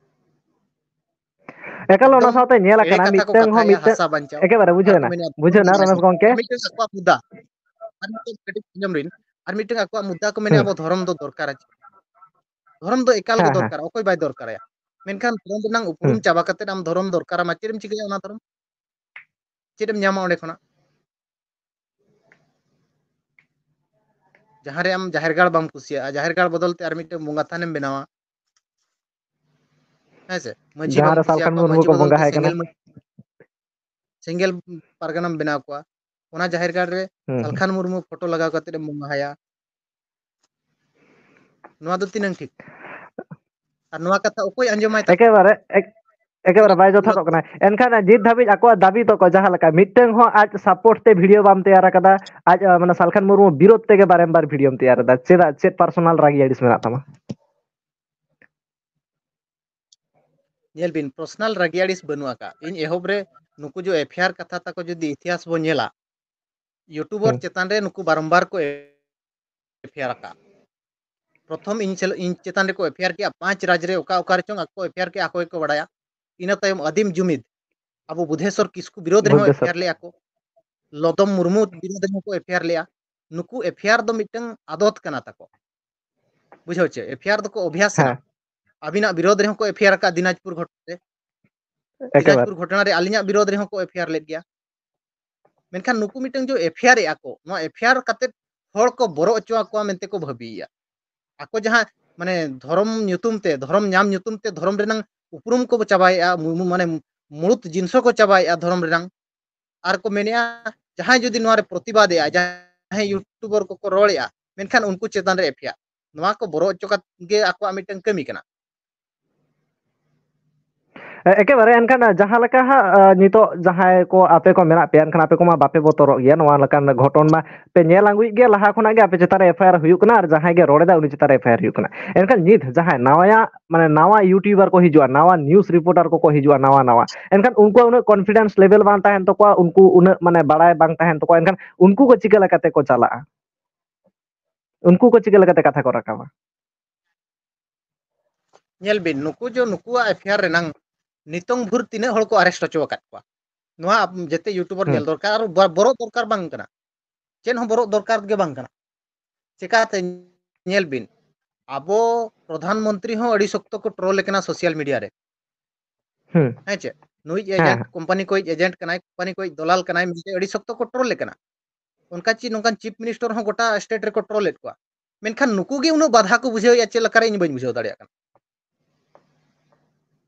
ᱮᱠᱟᱞ, ᱚᱱᱟ ᱮᱠᱫᱚᱢ ᱥᱟᱶᱛᱮ ᱧᱮᱞ ᱮᱲᱮ ᱟᱠᱟᱱᱟ, ᱠᱟᱛᱷᱟ ᱠᱚ ᱢᱤᱫᱴᱟᱝ ᱦᱚᱸ ᱠᱟᱛᱷᱟᱭᱟ, ᱢᱤᱫᱴᱟᱝ, ᱦᱟᱥᱟ ᱵᱟᱧᱪᱟᱣ᱾ ᱮᱠᱮᱵᱟᱨᱮ ᱵᱩᱡᱷᱟᱹᱣ ᱟᱨ ᱠᱚ ᱮᱱᱟ, ᱢᱮᱱᱟ, ᱵᱩᱡᱷᱟᱹᱣ ᱮᱱᱟ, ᱨᱚᱢᱮᱥ ᱜᱚᱝᱠᱮ᱾ ᱟᱨ ᱢᱤᱫᱴᱟᱝ ᱟᱠᱚᱣᱟᱜ ᱢᱩᱫᱽᱫᱟ, ᱟᱨ ᱢᱤᱫᱴᱟᱝ ᱠᱟᱹᱴᱤᱡ ᱟᱸᱡᱚᱢ ᱨᱤᱱ, ᱟᱨ ᱢᱤᱫᱴᱟᱝ ᱟᱠᱚᱣᱟᱜ ᱢᱩᱫᱽᱫᱟ ᱠᱚ ᱢᱮᱱᱟ, ᱦᱩᱸ᱾ ᱟᱵᱚ ᱫᱷᱚᱨᱚᱢ ᱫᱚ ᱫᱚᱨᱠᱟᱨᱟ᱾ ᱫᱷᱚᱨᱚᱢ ᱫᱚ ᱮᱠᱟᱞ ᱜᱮ ᱦᱮᱸ, ᱦᱮᱸ᱾ ᱫᱚᱨᱠᱟᱨᱟ, ᱚᱠᱚᱭ ᱵᱟᱭ ᱫᱚᱨᱠᱟᱨᱟᱭᱟ? ᱢᱮᱱᱠᱷᱟᱱ ᱫᱷᱚᱨᱚᱢ ᱨᱮᱱᱟᱜ ᱩᱯᱨᱩᱢ ᱦᱩᱸ᱾ ᱪᱟᱵᱟ ᱠᱟᱛᱮ ᱟᱢ ᱫᱷᱚᱨᱚᱢ ᱫᱚᱨᱠᱟᱨᱟᱢᱟ, ᱪᱮᱫ ᱮᱢ ᱪᱤᱠᱟᱹᱭᱟ ᱚᱱᱟ ᱫᱷᱚᱨᱚᱢ? ᱪᱮᱫ ᱮᱢ ᱧᱟᱢᱟ ᱚᱸᱰᱮ ᱠᱷᱚᱱᱟᱜ? ᱡᱟᱦᱟᱸ ᱨᱮ ᱟᱢ ᱡᱟᱦᱮᱨ ᱜᱟᱲ ᱵᱟᱢ ᱠᱩᱥᱤᱭᱟᱜᱼᱟ, ᱡᱟᱦᱮᱨ ᱜᱟᱲ ᱵᱚᱫᱚᱞ ᱛᱮ ᱟᱨ ᱢᱤᱫᱴᱟᱝ ᱵᱚᱸᱜᱟ ᱛᱷᱟᱱᱮᱢ ᱵᱮᱱᱟᱣᱟ᱾ ᱦᱮᱸ ᱥᱮ? ᱢᱟᱹᱡᱷᱤ ᱡᱟᱦᱟᱸ ᱵᱟᱢ ᱨᱮ ᱠᱩᱥᱤᱭᱟᱠᱚᱣᱟ, ᱥᱟᱞᱠᱷᱟᱱ ᱢᱩᱨᱢᱩ ᱢᱟᱹᱡᱷᱤ ᱠᱚ ᱵᱚᱫᱚᱞ ᱵᱚᱸᱜᱟ ᱛᱮ ᱦᱟᱭ ᱠᱟᱱᱟ᱾ ᱥᱮᱸᱜᱮᱞ ᱢᱟᱹᱡᱷᱤ, ᱥᱮᱸᱜᱮᱞ ᱯᱟᱨᱜᱟᱱᱟᱢ ᱵᱮᱱᱟᱣ ᱠᱚᱣᱟ᱾ ᱚᱱᱟ ᱡᱟᱦᱮᱨ ᱜᱟᱲ ᱨᱮ ᱦᱩᱸ, ᱦᱩᱸ᱾ ᱥᱟᱞᱠᱷᱟᱱ ᱢᱩᱨᱢᱩ ᱯᱷᱳᱴᱳ ᱞᱟᱜᱟᱣ ᱠᱟᱛᱮ ᱮᱢ ᱵᱚᱸᱜᱟᱭᱟ᱾ ᱱᱚᱣᱟ ᱫᱚ ᱛᱤᱱᱟᱹᱝ ᱴᱷᱤᱠ? ᱟᱨ ᱱᱚᱣᱟ ᱠᱟᱛᱷᱟ ᱚᱠᱚᱭ ᱟᱸᱡᱚᱢᱟᱭ ᱛᱟᱠᱚ? ᱮᱠᱮᱵᱟᱨᱮ, ᱮᱠ-, ᱮᱠᱮᱵᱟᱨᱮ ᱵᱟᱭ ᱡᱚᱛᱷᱟᱛᱚᱜ ᱠᱟᱱᱟ᱾ ᱮᱱᱠᱷᱟᱱ ᱡᱤᱛ ᱫᱷᱟᱹᱵᱤᱡ ᱟᱠᱚᱣᱟᱜ ᱫᱟᱹᱵᱤ ᱛᱟᱠᱚ ᱡᱟᱦᱟᱸ ᱞᱮᱠᱟ, ᱢᱤᱫᱴᱟᱝ ᱦᱚᱸ ᱟᱡ support ᱛᱮ video ᱵᱟᱢ ᱛᱮᱭᱟᱨ ᱟᱠᱟᱫᱟ, ᱟᱡ, ᱟ, ᱢᱟᱱᱮ ᱥᱟᱞᱠᱷᱟᱱ ᱢᱩᱨᱢᱩ ᱵᱤᱨᱳᱫᱷ ᱛᱮᱜᱮ ᱵᱟᱨᱮᱢ ᱵᱟᱨ videoᱢ ᱛᱮᱭᱟᱨ ᱮᱫᱟ᱾ ᱪᱮᱫᱟᱜ, ᱪᱮᱫ personal ᱨᱟᱹᱜᱤ ᱟᱹᱲᱤᱥ ᱢᱮᱱᱟᱜ ᱛᱟᱢᱟ? ᱧᱮᱞ ᱵᱤᱱ, personal ᱨᱟᱹᱜᱤ ᱟᱹᱲᱤᱥ ᱵᱟᱹᱱᱩᱜ ᱟᱠᱟᱫ᱾ ᱤᱧ ᱮᱦᱚᱵ ᱨᱮ ᱱᱩᱠᱩ ᱡᱮ FIR ᱠᱟᱛᱷᱟ ᱛᱟᱠᱚ ᱡᱩᱫᱤ ᱤᱛᱤᱦᱟᱥ ᱵᱚᱱ ᱧᱮᱞᱟ, YouTuber ᱦᱩᱸ᱾ ᱪᱮᱛᱟᱱ ᱨᱮ ᱱᱩᱠᱩ ᱵᱟᱨᱚᱢᱵᱟᱨ ᱠᱚ FIR ᱟᱠᱟᱫ᱾ ᱯᱨᱚᱛᱷᱚᱢ ᱤᱧ ᱥᱮᱞ-, ᱤᱧ ᱪᱮᱛᱟᱱ ᱨᱮᱠᱚ FIR ᱠᱮᱜᱼᱟ, ᱯᱟᱸᱪ ᱨᱟᱡᱽ ᱨᱮ ᱚᱠᱟ ᱚᱠᱟ ᱨᱮᱪᱚᱝ ᱟᱠᱚ FIR ᱠᱮᱜᱼᱟ, ᱟᱠᱚ ᱜᱮᱠᱚ ᱵᱟᱲᱟᱭᱟ᱾ ᱤᱱᱟᱹ ᱛᱟᱭᱚᱢ ᱟᱹᱫᱤᱢ ᱡᱩᱢᱤᱫ, ᱟᱵᱚ ᱵᱩᱫᱷᱮᱥᱚᱨ ᱠᱤᱥᱠᱩ ᱵᱤᱨᱳᱫᱷ ᱨᱮᱦᱚᱸ ᱵᱩᱫᱷᱮᱥᱚᱨ᱾ ᱮᱯᱷ ᱟᱭ ᱟᱨ ᱞᱮᱜᱼᱟ ᱠᱚ, ᱞᱚᱫᱚᱢ ᱢᱩᱨᱢᱩ ᱵᱤᱨᱳᱫᱷ ᱨᱮᱦᱚᱸ ᱠᱚ ᱮᱯᱷ ᱟᱭ ᱟᱨ ᱞᱮᱜᱼᱟ᱾ ᱱᱩᱠᱩ ᱮᱯᱷ ᱟᱭ ᱟᱨ ᱫᱚ ᱢᱤᱫᱴᱟᱝ ᱟᱫᱚᱛ ᱠᱟᱱᱟ ᱛᱟᱠᱚ, ᱵᱩᱡᱷᱟᱹᱣ ᱪᱮ? ᱮᱯᱷ ᱟᱭ ᱟᱨ ᱫᱚᱠᱚ ᱚᱵᱷᱭᱟᱥ ᱠᱟᱱᱟ᱾ ᱦᱮᱸ᱾ ᱟᱹᱵᱤᱱᱟᱜ ᱵᱤᱨᱳᱫᱷ ᱨᱮᱦᱚᱸ ᱠᱚ ᱮᱯᱷ ᱟᱭ ᱟᱨ ᱟᱠᱟᱫ ᱫᱤᱱᱟᱡᱽᱯᱩᱨ ᱜᱷᱚᱴᱚᱱᱟ ᱨᱮ, ᱮᱠᱮᱵᱟᱨᱮ᱾ ᱫᱤᱱᱟᱡᱽᱯᱩᱨ ᱜᱷᱚᱴᱚᱱᱟ ᱨᱮ ᱟᱹᱞᱤᱧᱟᱜ ᱵᱤᱨᱳᱫᱷ ᱨᱮᱦᱚᱸ ᱠᱚ ᱮᱯᱷ ᱟᱭ ᱟᱨ ᱞᱮᱫ ᱜᱮᱭᱟ᱾ ᱢᱮᱱᱠᱷᱟᱱ ᱱᱩᱠᱩ ᱢᱤᱫᱴᱟᱝ ᱡᱮ ᱮᱯᱷ ᱟᱭ ᱟᱨ ᱮᱜᱼᱟ ᱠᱚ, ᱱᱚᱣᱟ ᱮᱯᱷ ᱟᱭ ᱟᱨ ᱠᱟᱛᱮ ᱦᱚᱲ ᱠᱚ ᱵᱚᱨᱚ ᱦᱚᱪᱚ ᱟᱠᱚᱣᱟ ᱢᱮᱱᱛᱮ ᱠᱚ ᱵᱷᱟᱹᱵᱤᱭᱮᱫᱼᱟ᱾ ᱟᱠᱚ ᱡᱟᱦᱟᱸ ᱢᱟᱱᱮ ᱫᱷᱚᱨᱚᱢ ᱧᱩᱛᱩᱢ ᱛᱮ, ᱫᱷᱚᱨᱚᱢ ᱧᱟᱢ ᱧᱩᱛᱩᱢ ᱛᱮ ᱫᱷᱚᱨᱚᱢ ᱨᱮᱱᱟᱝ ᱩᱯᱨᱩᱢ ᱠᱚ ᱪᱟᱵᱟᱭᱮᱫᱼᱟ, ᱢᱩ-, ᱢᱟᱱᱮ ᱢᱩᱲᱩᱫ ᱡᱤᱱᱤᱥ ᱠᱚ ᱪᱟᱵᱟᱭᱮᱫᱼᱟ ᱫᱷᱚᱨᱚᱢ ᱨᱮᱱᱟᱝ᱾ ᱟᱨ ᱠᱚ ᱢᱮᱱᱮᱫᱼᱟ, ᱡᱟᱦᱟᱸᱭ ᱡᱩᱫᱤ ᱱᱚᱣᱟ ᱨᱮ ᱯᱨᱚᱛᱤᱵᱟᱫᱮᱜᱼᱟ, ᱡᱟᱦᱟᱸᱭ YouTuber ᱠᱚᱠᱚ ᱨᱚᱲᱮᱫᱼᱟ, ᱢᱮᱱᱠᱷᱟᱱ ᱩᱱᱠᱩ ᱪᱮᱛᱟᱱ ᱨᱮ ᱮᱯᱷ ᱟᱭ ᱟᱨ᱾ ᱱᱚᱣᱟ ᱠᱚ ᱵᱚᱨᱚ ᱦᱚᱪᱚ ᱠᱟᱛᱮ ᱜᱮ ᱟᱠᱚᱣᱟᱜ ᱢᱤᱫᱴᱟᱝ ᱠᱟᱹᱢᱤ ᱠᱟᱱᱟ᱾ ᱮ-, ᱮᱠᱮᱵᱟᱨᱮ, ᱮᱱᱠᱷᱟᱱ ᱡᱟᱦᱟᱸ ᱞᱮᱠᱟ ᱦᱟᱸᱜ, ᱟ, ᱱᱤᱛᱚᱜ ᱡᱟᱦᱟᱸᱭ ᱠᱚ ᱟᱯᱮ ᱠᱚ ᱢᱮᱱᱟᱜ ᱯᱮᱭᱟ, ᱮᱱᱠᱷᱟᱱ ᱟᱯᱮ ᱠᱚᱢᱟ ᱵᱟᱯᱮ ᱵᱚᱛᱚᱨᱚᱜ ᱜᱮᱭᱟ ᱱᱚᱣᱟ ᱞᱮᱠᱟᱱ ᱜᱷᱚᱴᱚᱱ ᱢᱟ᱾ ᱯᱮ ᱧᱮᱞ ᱟᱹᱜᱩᱭᱮᱫ ᱜᱮᱭᱟ, ᱞᱟᱦᱟ ᱠᱷᱚᱱᱟᱜ ᱜᱮ ᱟᱯᱮ ᱪᱮᱛᱟᱱ ᱨᱮ ᱮᱯᱷ ᱟᱭ ᱟᱨ ᱦᱩᱭᱩᱜ ᱠᱟᱱᱟ ᱟᱨ ᱡᱟᱦᱟᱸᱭ ᱜᱮ ᱨᱚᱲ ᱮᱫᱟ ᱩᱱᱤ ᱪᱮᱛᱟᱱ ᱨᱮ ᱮᱯᱷ ᱟᱭ ᱟᱨ ᱦᱩᱭᱩᱜ ᱠᱟᱱᱟ᱾ ᱮᱱᱠᱷᱟᱱ ᱱᱤᱛ ᱡᱟᱦᱟᱸᱭ ᱱᱟᱣᱟᱭᱟᱜ, ᱢᱟᱱᱮ ᱱᱟᱣᱟ YouTuber ᱠᱚ ᱦᱤᱡᱩᱜᱼᱟ, ᱱᱟᱣᱟ news reporter ᱠᱚᱠᱚ ᱦᱤᱡᱩᱜᱼᱟ, ᱱᱟᱣᱟ ᱱᱟᱣᱟ, ᱮᱱᱠᱷᱟᱱ ᱩᱱᱠᱩᱣᱟᱜ ᱩᱱᱟᱹᱜ confidence level ᱵᱟᱝ ᱛᱟᱦᱮᱱ ᱛᱟᱠᱚᱣᱟ, ᱩᱱᱠᱩ ᱩᱱᱟᱹᱜ ᱢᱟᱱᱮ ᱵᱟᱲᱟᱭ ᱵᱟᱝ ᱛᱟᱦᱮᱱ ᱛᱟᱠᱚᱣᱟ, ᱮᱱᱠᱷᱟᱱ ᱩᱱᱠᱩ ᱠᱚ ᱪᱤᱠᱟᱹ ᱞᱮᱠᱟᱛᱮ ᱠᱚ ᱪᱟᱞᱟᱜᱼᱟ? ᱩᱱᱠᱩ ᱠᱚ ᱪᱤᱠᱟᱹ ᱞᱮᱠᱟᱛᱮ ᱠᱟᱛᱷᱟ ᱠᱚ ᱨᱟᱠᱟᱵᱟ? ᱧᱮᱞ ᱵᱤᱱ, ᱱᱩᱠᱩ ᱡᱮ ᱱᱩᱠᱩᱣᱟᱜ ᱮᱯᱷ ᱟᱭ ᱟᱨ ᱨᱮᱱᱟᱝ ᱱᱤᱛᱚᱝ ᱵᱷᱳᱨ ᱛᱤᱱᱟᱹᱜ ᱦᱚᱲ ᱠᱚ arrest ᱦᱚᱪᱚ ᱟᱠᱟᱫ ᱠᱚᱣᱟ, ᱱᱚᱣᱟ ᱟᱯ-, ᱡᱮᱛᱮ YouTuber ᱦᱩᱸ᱾ ᱧᱮᱞ ᱫᱚᱨᱠᱟᱨ, ᱟᱨ ᱵᱚ-, ᱵᱚᱨᱚᱜ ᱫᱚᱨᱠᱟᱨ ᱵᱟᱝ ᱠᱟᱱᱟ, ᱪᱮᱫ ᱦᱚᱸ ᱵᱚᱨᱚᱜ ᱫᱚᱨᱠᱟᱨ ᱜᱮ ᱵᱟᱝ ᱠᱟᱱᱟ᱾ ᱪᱮᱠᱟᱛᱮ? ᱧᱮᱞ ᱵᱤᱱ, ᱟᱵᱚ ᱯᱨᱚᱫᱷᱟᱱ ᱢᱚᱱᱛᱨᱤ ᱦᱚᱸ ᱟᱹᱰᱤ ᱥᱚᱠᱛᱚ ᱠᱚ troll ᱮ ᱠᱟᱱᱟ social media ᱨᱮ᱾ ᱦᱩᱸ᱾ ᱦᱮᱸ ᱪᱮ? ᱱᱩᱭᱤᱡ ᱦᱮᱸ, agent, ᱦᱮᱸ᱾ Company ᱠᱚᱭᱤᱡ agent ᱠᱟᱱᱟᱭ, company ᱠᱚᱭᱤᱡ ᱫᱚᱞᱟᱞ ᱠᱟᱱᱟᱭ ᱢᱮᱱᱛᱮ ᱟᱹᱰᱤ ᱥᱚᱠᱛᱚ ᱠᱚ troll ᱮ ᱠᱟᱱᱟ᱾ ᱚᱱᱠᱟ ᱪᱮᱫ, ᱱᱚᱝᱠᱟᱱ chief minister ᱦᱚᱸ ᱜᱚᱴᱟ state ᱨᱮᱠᱚ troll ᱮᱫ ᱠᱚᱣᱟ᱾ ᱢᱮᱱᱠᱷᱟᱱ ᱱᱩᱠᱩ ᱜᱮ ᱩᱱᱟᱹᱜ ᱵᱟᱫᱷᱟ ᱠᱚ ᱵᱩᱡᱷᱟᱹᱣᱮᱫᱼᱟ, ᱪᱮᱫ ᱞᱮᱠᱟᱨᱮ ᱤᱧ ᱵᱟᱹᱧ ᱵᱩᱡᱷᱟᱹᱣ ᱫᱟᱲᱮᱭᱟᱜ ᱠᱟᱱᱟ᱾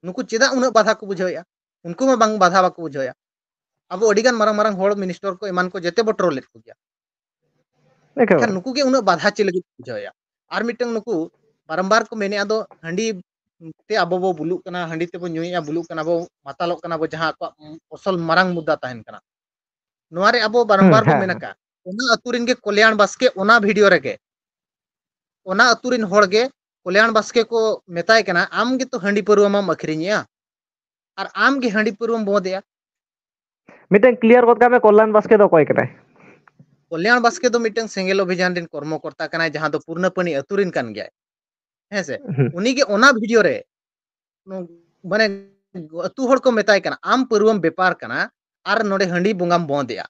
ᱱᱩᱠᱩ ᱪᱮᱫᱟᱜ ᱩᱱᱟᱹᱜ ᱵᱟᱫᱷᱟ ᱠᱚ ᱵᱩᱡᱷᱟᱹᱣᱮᱫᱼᱟ? ᱩᱱᱠᱩ ᱢᱟ ᱵᱟᱝ ᱵᱟᱫᱷᱟ ᱵᱟᱠᱚ ᱵᱩᱡᱷᱟᱹᱣᱮᱫᱼᱟ᱾ ᱟᱵᱚ ᱟᱹᱰᱤᱜᱟᱱ ᱢᱟᱨᱟᱝ ᱢᱟᱨᱟᱝ ᱦᱚᱲ, minister ᱠᱚ, ᱮᱢᱟᱱ ᱠᱚ ᱡᱮᱛᱮ ᱵᱚ troll ᱮᱫ ᱠᱚᱜᱮᱭᱟ᱾ ᱮᱠᱮᱵᱟᱨᱮ᱾ ᱢᱮᱱᱠᱷᱟᱱ ᱱᱩᱠᱩ ᱜᱮ ᱩᱱᱟᱹᱜ ᱵᱟᱫᱷᱟ ᱪᱮᱫ ᱞᱟᱹᱜᱤᱫ ᱠᱚ ᱵᱩᱡᱷᱟᱹᱣᱮᱫᱼᱟ? ᱟᱨ ᱢᱤᱫᱴᱟᱝ ᱱᱩᱠᱩ ᱵᱟᱨᱚᱢᱵᱟᱨ ᱠᱚ ᱢᱮᱱᱮᱫᱼᱟ, ᱫᱚ ᱦᱟᱺᱰᱤ ᱛᱮ ᱟᱵᱚ ᱵᱚ ᱵᱩᱞᱩᱜ ᱠᱟᱱᱟ, ᱦᱟᱺᱰᱤ ᱛᱮᱵᱚ ᱧᱩᱭᱮᱫᱼᱟ, ᱵᱩᱞᱩᱜ ᱠᱟᱱᱟ ᱵᱚ, ᱢᱟᱛᱟᱞᱚᱜ ᱠᱟᱱᱟ ᱵᱚ, ᱡᱟᱦᱟᱸ ᱟᱠᱚᱣᱟᱜ ᱟᱥᱚᱞ ᱢᱟᱨᱟᱝ ᱢᱩᱫᱽᱫᱟ ᱛᱟᱦᱮᱱ ᱠᱟᱱᱟ᱾ ᱱᱚᱣᱟ ᱨᱮ ᱟᱵᱚ ᱦᱩᱸ, ᱵᱟᱨᱚᱢᱵᱟᱨ ᱵᱚ ᱦᱮᱸ, ᱢᱮᱱ ᱦᱮᱸ᱾ ᱟᱠᱟᱫ, ᱚᱱᱟ ᱟᱹᱛᱩ ᱨᱮᱱ ᱜᱮ ᱠᱚᱞᱭᱟᱬ ᱵᱟᱥᱠᱮ ᱚᱱᱟ video ᱨᱮᱜᱮ, ᱚᱱᱟ ᱟᱹᱛᱩ ᱨᱮᱱ ᱦᱚᱲ ᱜᱮ ᱠᱚᱞᱭᱟᱬ ᱵᱟᱥᱠᱮ ᱠᱚ ᱢᱮᱛᱟᱭ ᱠᱟᱱᱟ, "ᱟᱢ ᱜᱮᱛᱚ ᱦᱟᱺᱰᱤ ᱯᱟᱹᱨᱣᱟᱹ ᱢᱟᱢ ᱟᱹᱠᱷᱨᱤᱧᱮᱜᱼᱟ ᱟᱨ ᱟᱢ ᱜᱮ ᱦᱟᱺᱰᱤ ᱯᱟᱹᱨᱣᱟᱹᱢ ᱵᱚᱸᱫᱮᱜᱼᱟ᱾" ᱢᱤᱫᱴᱮᱱ clear ᱜᱚᱫ ᱠᱟᱜ ᱢᱮ, ᱠᱚᱞᱭᱟᱬ ᱵᱟᱥᱠᱮ ᱫᱚ ᱚᱠᱚᱭ ᱠᱟᱱᱟᱭ? ᱠᱚᱞᱭᱟᱬ ᱵᱟᱥᱠᱮ ᱫᱚ ᱢᱤᱫᱴᱟᱝ ᱥᱮᱸᱜᱮᱞ ᱚᱵᱷᱤᱡᱟᱱ ᱨᱮᱱ ᱠᱚᱨᱢᱚᱠᱚᱨᱛᱟ ᱠᱟᱱᱟᱭ, ᱡᱟᱦᱟᱸ ᱫᱚ ᱯᱩᱨᱱᱟᱯᱟᱱᱤ ᱟᱹᱛᱩ ᱨᱮᱱ ᱠᱟᱱ ᱜᱮᱭᱟᱭ᱾ ᱦᱮᱸ ᱥᱮ? ᱦᱩᱸ᱾ ᱩᱱᱤ ᱜᱮ ᱚᱱᱟ video ᱨᱮ, ᱱᱚ-, ᱢᱟᱱᱮ, ᱟᱹᱛᱩ ᱦᱚᱲ ᱠᱚ ᱢᱮᱛᱟᱭ ᱠᱟᱱᱟ, "ᱟᱢ ᱯᱟᱹᱨᱣᱟᱹᱢ ᱵᱮᱯᱟᱨ ᱠᱟᱱᱟ ᱟᱨ ᱱᱚᱰᱮ ᱦᱟᱺᱰᱤ ᱵᱚᱸᱜᱟᱢ ᱵᱚᱸᱫᱮᱜᱼᱟ,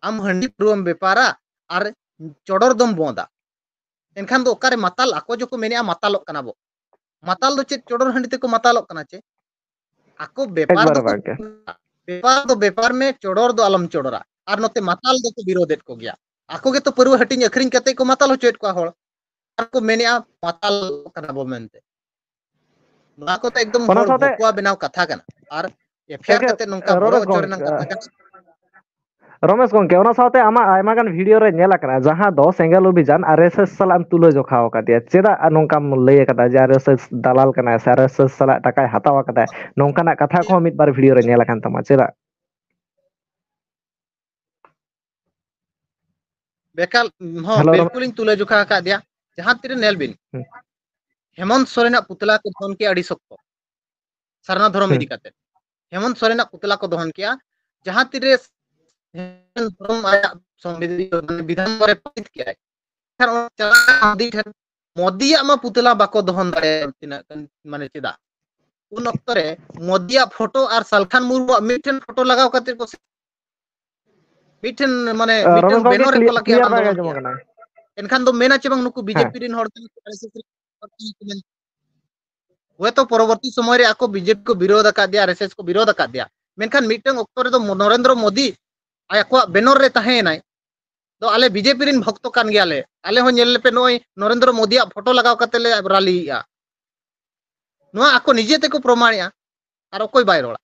ᱟᱢ ᱦᱟᱺᱰᱤ ᱯᱟᱹᱨᱣᱟᱹᱢ ᱵᱮᱯᱟᱨᱟ ᱟᱨ ᱪᱚᱰᱚᱨ ᱫᱚᱢ ᱵᱚᱸᱫᱟ, ᱮᱱᱠᱷᱟᱱ ᱫᱚ ᱚᱠᱟᱨᱮ ᱢᱟᱛᱟᱞ?" ᱟᱠᱚ ᱡᱚᱠᱚ ᱢᱮᱱᱮᱜᱼᱟ, "ᱢᱟᱛᱟᱞᱚᱜ ᱠᱟᱱᱟ ᱵᱚ᱾" ᱢᱟᱛᱟᱞ ᱫᱚ ᱪᱮᱫ ᱪᱚᱰᱚᱨ ᱦᱟᱺᱰᱤ ᱛᱮᱠᱚ ᱢᱟᱛᱟᱞᱚᱜ ᱠᱟᱱᱟ ᱪᱮ? ᱟᱠᱚ ᱵᱮᱯᱟᱨ ᱮᱠᱵᱟᱨᱮ ᱫᱚᱠᱚ, ᱵᱟᱝ ᱜᱮ᱾ ᱵᱮᱯᱟᱨ ᱫᱚ ᱵᱮᱯᱟᱨ ᱢᱮ, ᱪᱚᱰᱚᱨ ᱫᱚ ᱟᱞᱚᱢ ᱪᱚᱰᱚᱨᱟ᱾ ᱟᱨ ᱱᱚᱛᱮ ᱢᱟᱛᱟᱞ ᱫᱚᱠᱚ ᱵᱤᱨᱳᱫᱮᱫ ᱠᱚᱜᱮᱭᱟ᱾ ᱟᱠᱚ ᱜᱮᱛᱚ ᱯᱟᱹᱨᱣᱟᱹ ᱦᱟᱹᱴᱤᱧ ᱟᱹᱠᱷᱨᱤᱧ ᱠᱟᱛᱮ ᱠᱚ ᱢᱟᱛᱟᱞ ᱦᱚᱪᱚᱭᱮᱫ ᱠᱚᱣᱟ ᱦᱚᱲ᱾ ᱟᱨ ᱠᱚ ᱢᱮᱱᱮᱜᱼᱟ, "ᱢᱟᱛᱟᱞ ᱠᱟᱱᱟ ᱵᱚ" ᱢᱮᱱᱛᱮ᱾ ᱱᱚᱣᱟ ᱠᱚᱫᱚ ᱮᱠᱫᱚᱢ ᱚᱱᱟ ᱦᱚᱲ ᱥᱟᱶᱛᱮ ᱵᱷᱚᱠᱩᱣᱟ ᱵᱮᱱᱟᱣ ᱠᱟᱛᱷᱟ ᱠᱟᱱᱟ᱾ ᱟᱨ ᱮᱯᱷ ᱟᱭ ᱟᱨ ᱜᱚᱝᱠᱮ, ᱠᱟᱛᱮ ᱱᱚᱝᱠᱟ ᱵᱚᱲᱚ ᱨᱚᱢᱮᱥ ᱦᱚᱪᱚ ᱜᱚᱝᱠᱮ, ᱨᱮᱱᱟᱜ ᱠᱟᱛᱷᱟ ᱠᱟᱱᱟ᱾ ᱨᱚᱢᱮᱥ ᱜᱚᱝᱠᱮ, ᱚᱱᱟ ᱥᱟᱶᱛᱮ ᱟᱢᱟᱜ ᱟᱭᱢᱟ ᱜᱟᱱ ᱵᱷᱤᱰᱤᱭᱳ ᱨᱮ ᱧᱮᱞ ᱟᱠᱟᱱᱟ, ᱡᱟᱦᱟᱸ ᱫᱚ ᱥᱮᱸᱜᱮᱞ ᱚᱵᱷᱤᱡᱟᱱ ᱟᱨ ᱮᱥ ᱮᱥ ᱥᱟᱞᱟᱜ ᱮᱢ ᱛᱩᱞᱟᱹ ᱡᱚᱠᱷᱟ ᱟᱠᱟᱫᱮᱭᱟ᱾ ᱪᱮᱫᱟᱜ ᱱᱚᱝᱠᱟᱢ ᱞᱟᱹᱭ ᱟᱠᱟᱫᱟ ᱡᱮ ᱟᱨ ᱮᱥ ᱮᱥ ᱫᱟᱞᱟᱞ ᱠᱟᱱᱟᱭ ᱥᱮ ᱟᱨ ᱮᱥ ᱮᱥ ᱥᱟᱞᱟᱜ ᱴᱟᱠᱟᱭ ᱦᱟᱛᱟᱣ ᱟᱠᱟᱫᱟ? ᱱᱚᱝᱠᱟᱱᱟᱜ ᱠᱟᱛᱷᱟ ᱠᱚᱦᱚᱸ ᱢᱤᱫ ᱵᱟᱨ ᱵᱷᱤᱰᱤᱭᱳ ᱨᱮ ᱧᱮᱞ ᱟᱠᱟᱱ ᱛᱟᱢᱟ᱾ ᱪᱮᱫᱟᱜ? ᱵᱮᱠᱟᱞ, ᱦᱚᱸ, ᱦᱮᱞᱳ, ᱨᱚᱢᱮᱥ᱾ ᱵᱤᱞᱠᱩᱞᱤᱧ ᱛᱩᱞᱟᱹ ᱡᱚᱠᱷᱟ ᱟᱠᱟᱫ ᱫᱮᱭᱟ᱾ ᱡᱟᱦᱟᱸ ᱛᱤᱨᱮ ᱧᱮᱞ ᱵᱤᱱ, ᱦᱩᱸ᱾ ᱦᱮᱢᱚᱱᱛ ᱥᱚᱨᱮᱱᱟᱜ ᱯᱩᱛᱞᱟ ᱠᱚ ᱫᱚᱦᱚᱱ ᱠᱮᱭᱟ ᱟᱹᱰᱤ ᱥᱚᱠᱛᱚ, ᱥᱟᱨᱱᱟ ᱫᱷᱚᱨᱚᱢ ᱦᱩᱸ᱾ ᱤᱫᱤ ᱠᱟᱛᱮ᱾ ᱦᱮᱢᱚᱱᱛ ᱥᱚᱨᱮᱱᱟᱜ ᱯᱩᱛᱞᱟ ᱠᱚ ᱫᱚᱦᱚᱱ ᱠᱮᱭᱟ, ᱡᱟᱦᱟᱸ ᱛᱤᱨᱮ ᱫᱷᱚᱨᱚᱢ ᱟᱭᱟᱜ ᱥᱚᱝᱵᱤᱫᱷᱟᱱ ᱨᱮ ᱯᱟᱹᱪᱤᱛ ᱠᱮᱜᱼᱟᱭ᱾ ᱮᱱᱠᱷᱟᱱ ᱚᱱᱟ ᱪᱟᱞᱟᱣ ᱢᱳᱫᱤ ᱴᱷᱮᱱ, ᱢᱳᱫᱤᱭᱟᱜ ᱢᱟ ᱯᱩᱛᱞᱟ ᱵᱟᱠᱚ ᱫᱚᱦᱚᱱ ᱫᱟᱲᱮᱭᱟᱜᱼᱟ, ᱛᱤᱱᱟᱹᱜ ᱜᱟᱱ, ᱢᱟᱱᱮ, ᱪᱮᱫᱟᱜ? ᱩᱱ ᱚᱠᱛᱚ ᱨᱮ ᱢᱳᱫᱤᱭᱟᱜ ᱯᱷᱳᱴᱳ ᱟᱨ ᱥᱟᱞᱠᱷᱟᱱ ᱢᱩᱨᱢᱩᱣᱟᱜ ᱢᱤᱫᱴᱷᱮᱱ ᱯᱷᱳᱴᱳ ᱞᱟᱜᱟᱣ ᱠᱟᱛᱮ ᱠᱚ, ᱢᱤᱫᱴᱷᱮᱱ, ᱢᱟᱱᱮ, ᱟ, ᱢᱤᱫᱴᱷᱮᱱ ᱨᱚᱢᱮᱥ ᱜᱚᱝᱠᱮ, ᱵᱮᱱᱚᱨ ᱨᱮᱠᱚ ᱞᱟᱜᱟᱣ clear ᱵᱟᱝ ᱟᱱᱫᱳᱞᱚᱱ ᱟᱸᱡᱚᱢᱚᱜ ᱠᱮᱜᱼᱟ᱾ ᱠᱟᱱᱟ᱾ ᱮᱱᱠᱷᱟᱱ ᱫᱚ ᱢᱮᱱᱟ ᱪᱮ ᱵᱟᱝ, ᱱᱩᱠᱩ ᱦᱮᱸ᱾ ᱵᱤᱡᱮᱯᱤ ᱨᱮᱱ ᱦᱚᱲ ᱫᱚ ᱟᱨ ᱮᱥ ᱮᱥ ᱨᱮ ᱦᱚᱭᱛᱚ ᱯᱚᱨᱚᱵᱚᱨᱛᱤ ᱥᱚᱢᱚᱭ ᱨᱮ ᱟᱠᱚ ᱵᱤᱡᱮᱯᱤ ᱠᱚ ᱵᱤᱨᱳᱫ ᱟᱠᱟᱫ ᱫᱮᱭᱟ, ᱟᱨ ᱮᱥ ᱮᱥ ᱠᱚ ᱵᱤᱨᱳᱫ ᱟᱠᱟᱫ ᱫᱮᱭᱟ, ᱢᱮᱱᱠᱷᱟᱱ ᱢᱤᱫᱴᱟᱝ ᱚᱠᱛᱚ ᱨᱮᱫᱚ ᱱᱚᱨᱮᱱᱫᱨᱚ ᱢᱳᱫᱤ ᱟᱠᱚᱣᱟᱜ ᱵᱮᱱᱚᱨ ᱨᱮ ᱛᱟᱦᱮᱸᱭᱮᱱᱟᱭ᱾ ᱫᱚ ᱟᱞᱮ ᱵᱤᱡᱮᱯᱤ ᱨᱮᱱ ᱵᱷᱚᱠᱛᱚ ᱠᱟᱱ ᱜᱮᱭᱟᱞᱮ, ᱟᱞᱮ ᱦᱚᱸ ᱧᱮᱞ ᱞᱮᱯᱮ, ᱱᱚᱜᱼᱚᱭ ᱱᱚᱨᱮᱱᱫᱨᱚ ᱢᱳᱫᱤᱭᱟᱜ ᱯᱷᱳᱴᱳ ᱞᱟᱜᱟᱣ ᱠᱟᱛᱮ ᱞᱮ ᱨᱟᱞᱤᱭᱮᱜᱼᱟ᱾ ᱱᱚᱣᱟ ᱟᱠᱚ ᱱᱤᱡᱮ ᱛᱮᱠᱚ ᱯᱨᱚᱢᱟᱬᱮᱜᱼᱟ, ᱟᱨ ᱚᱠᱚᱭ ᱵᱟᱭ ᱨᱚᱲᱟ᱾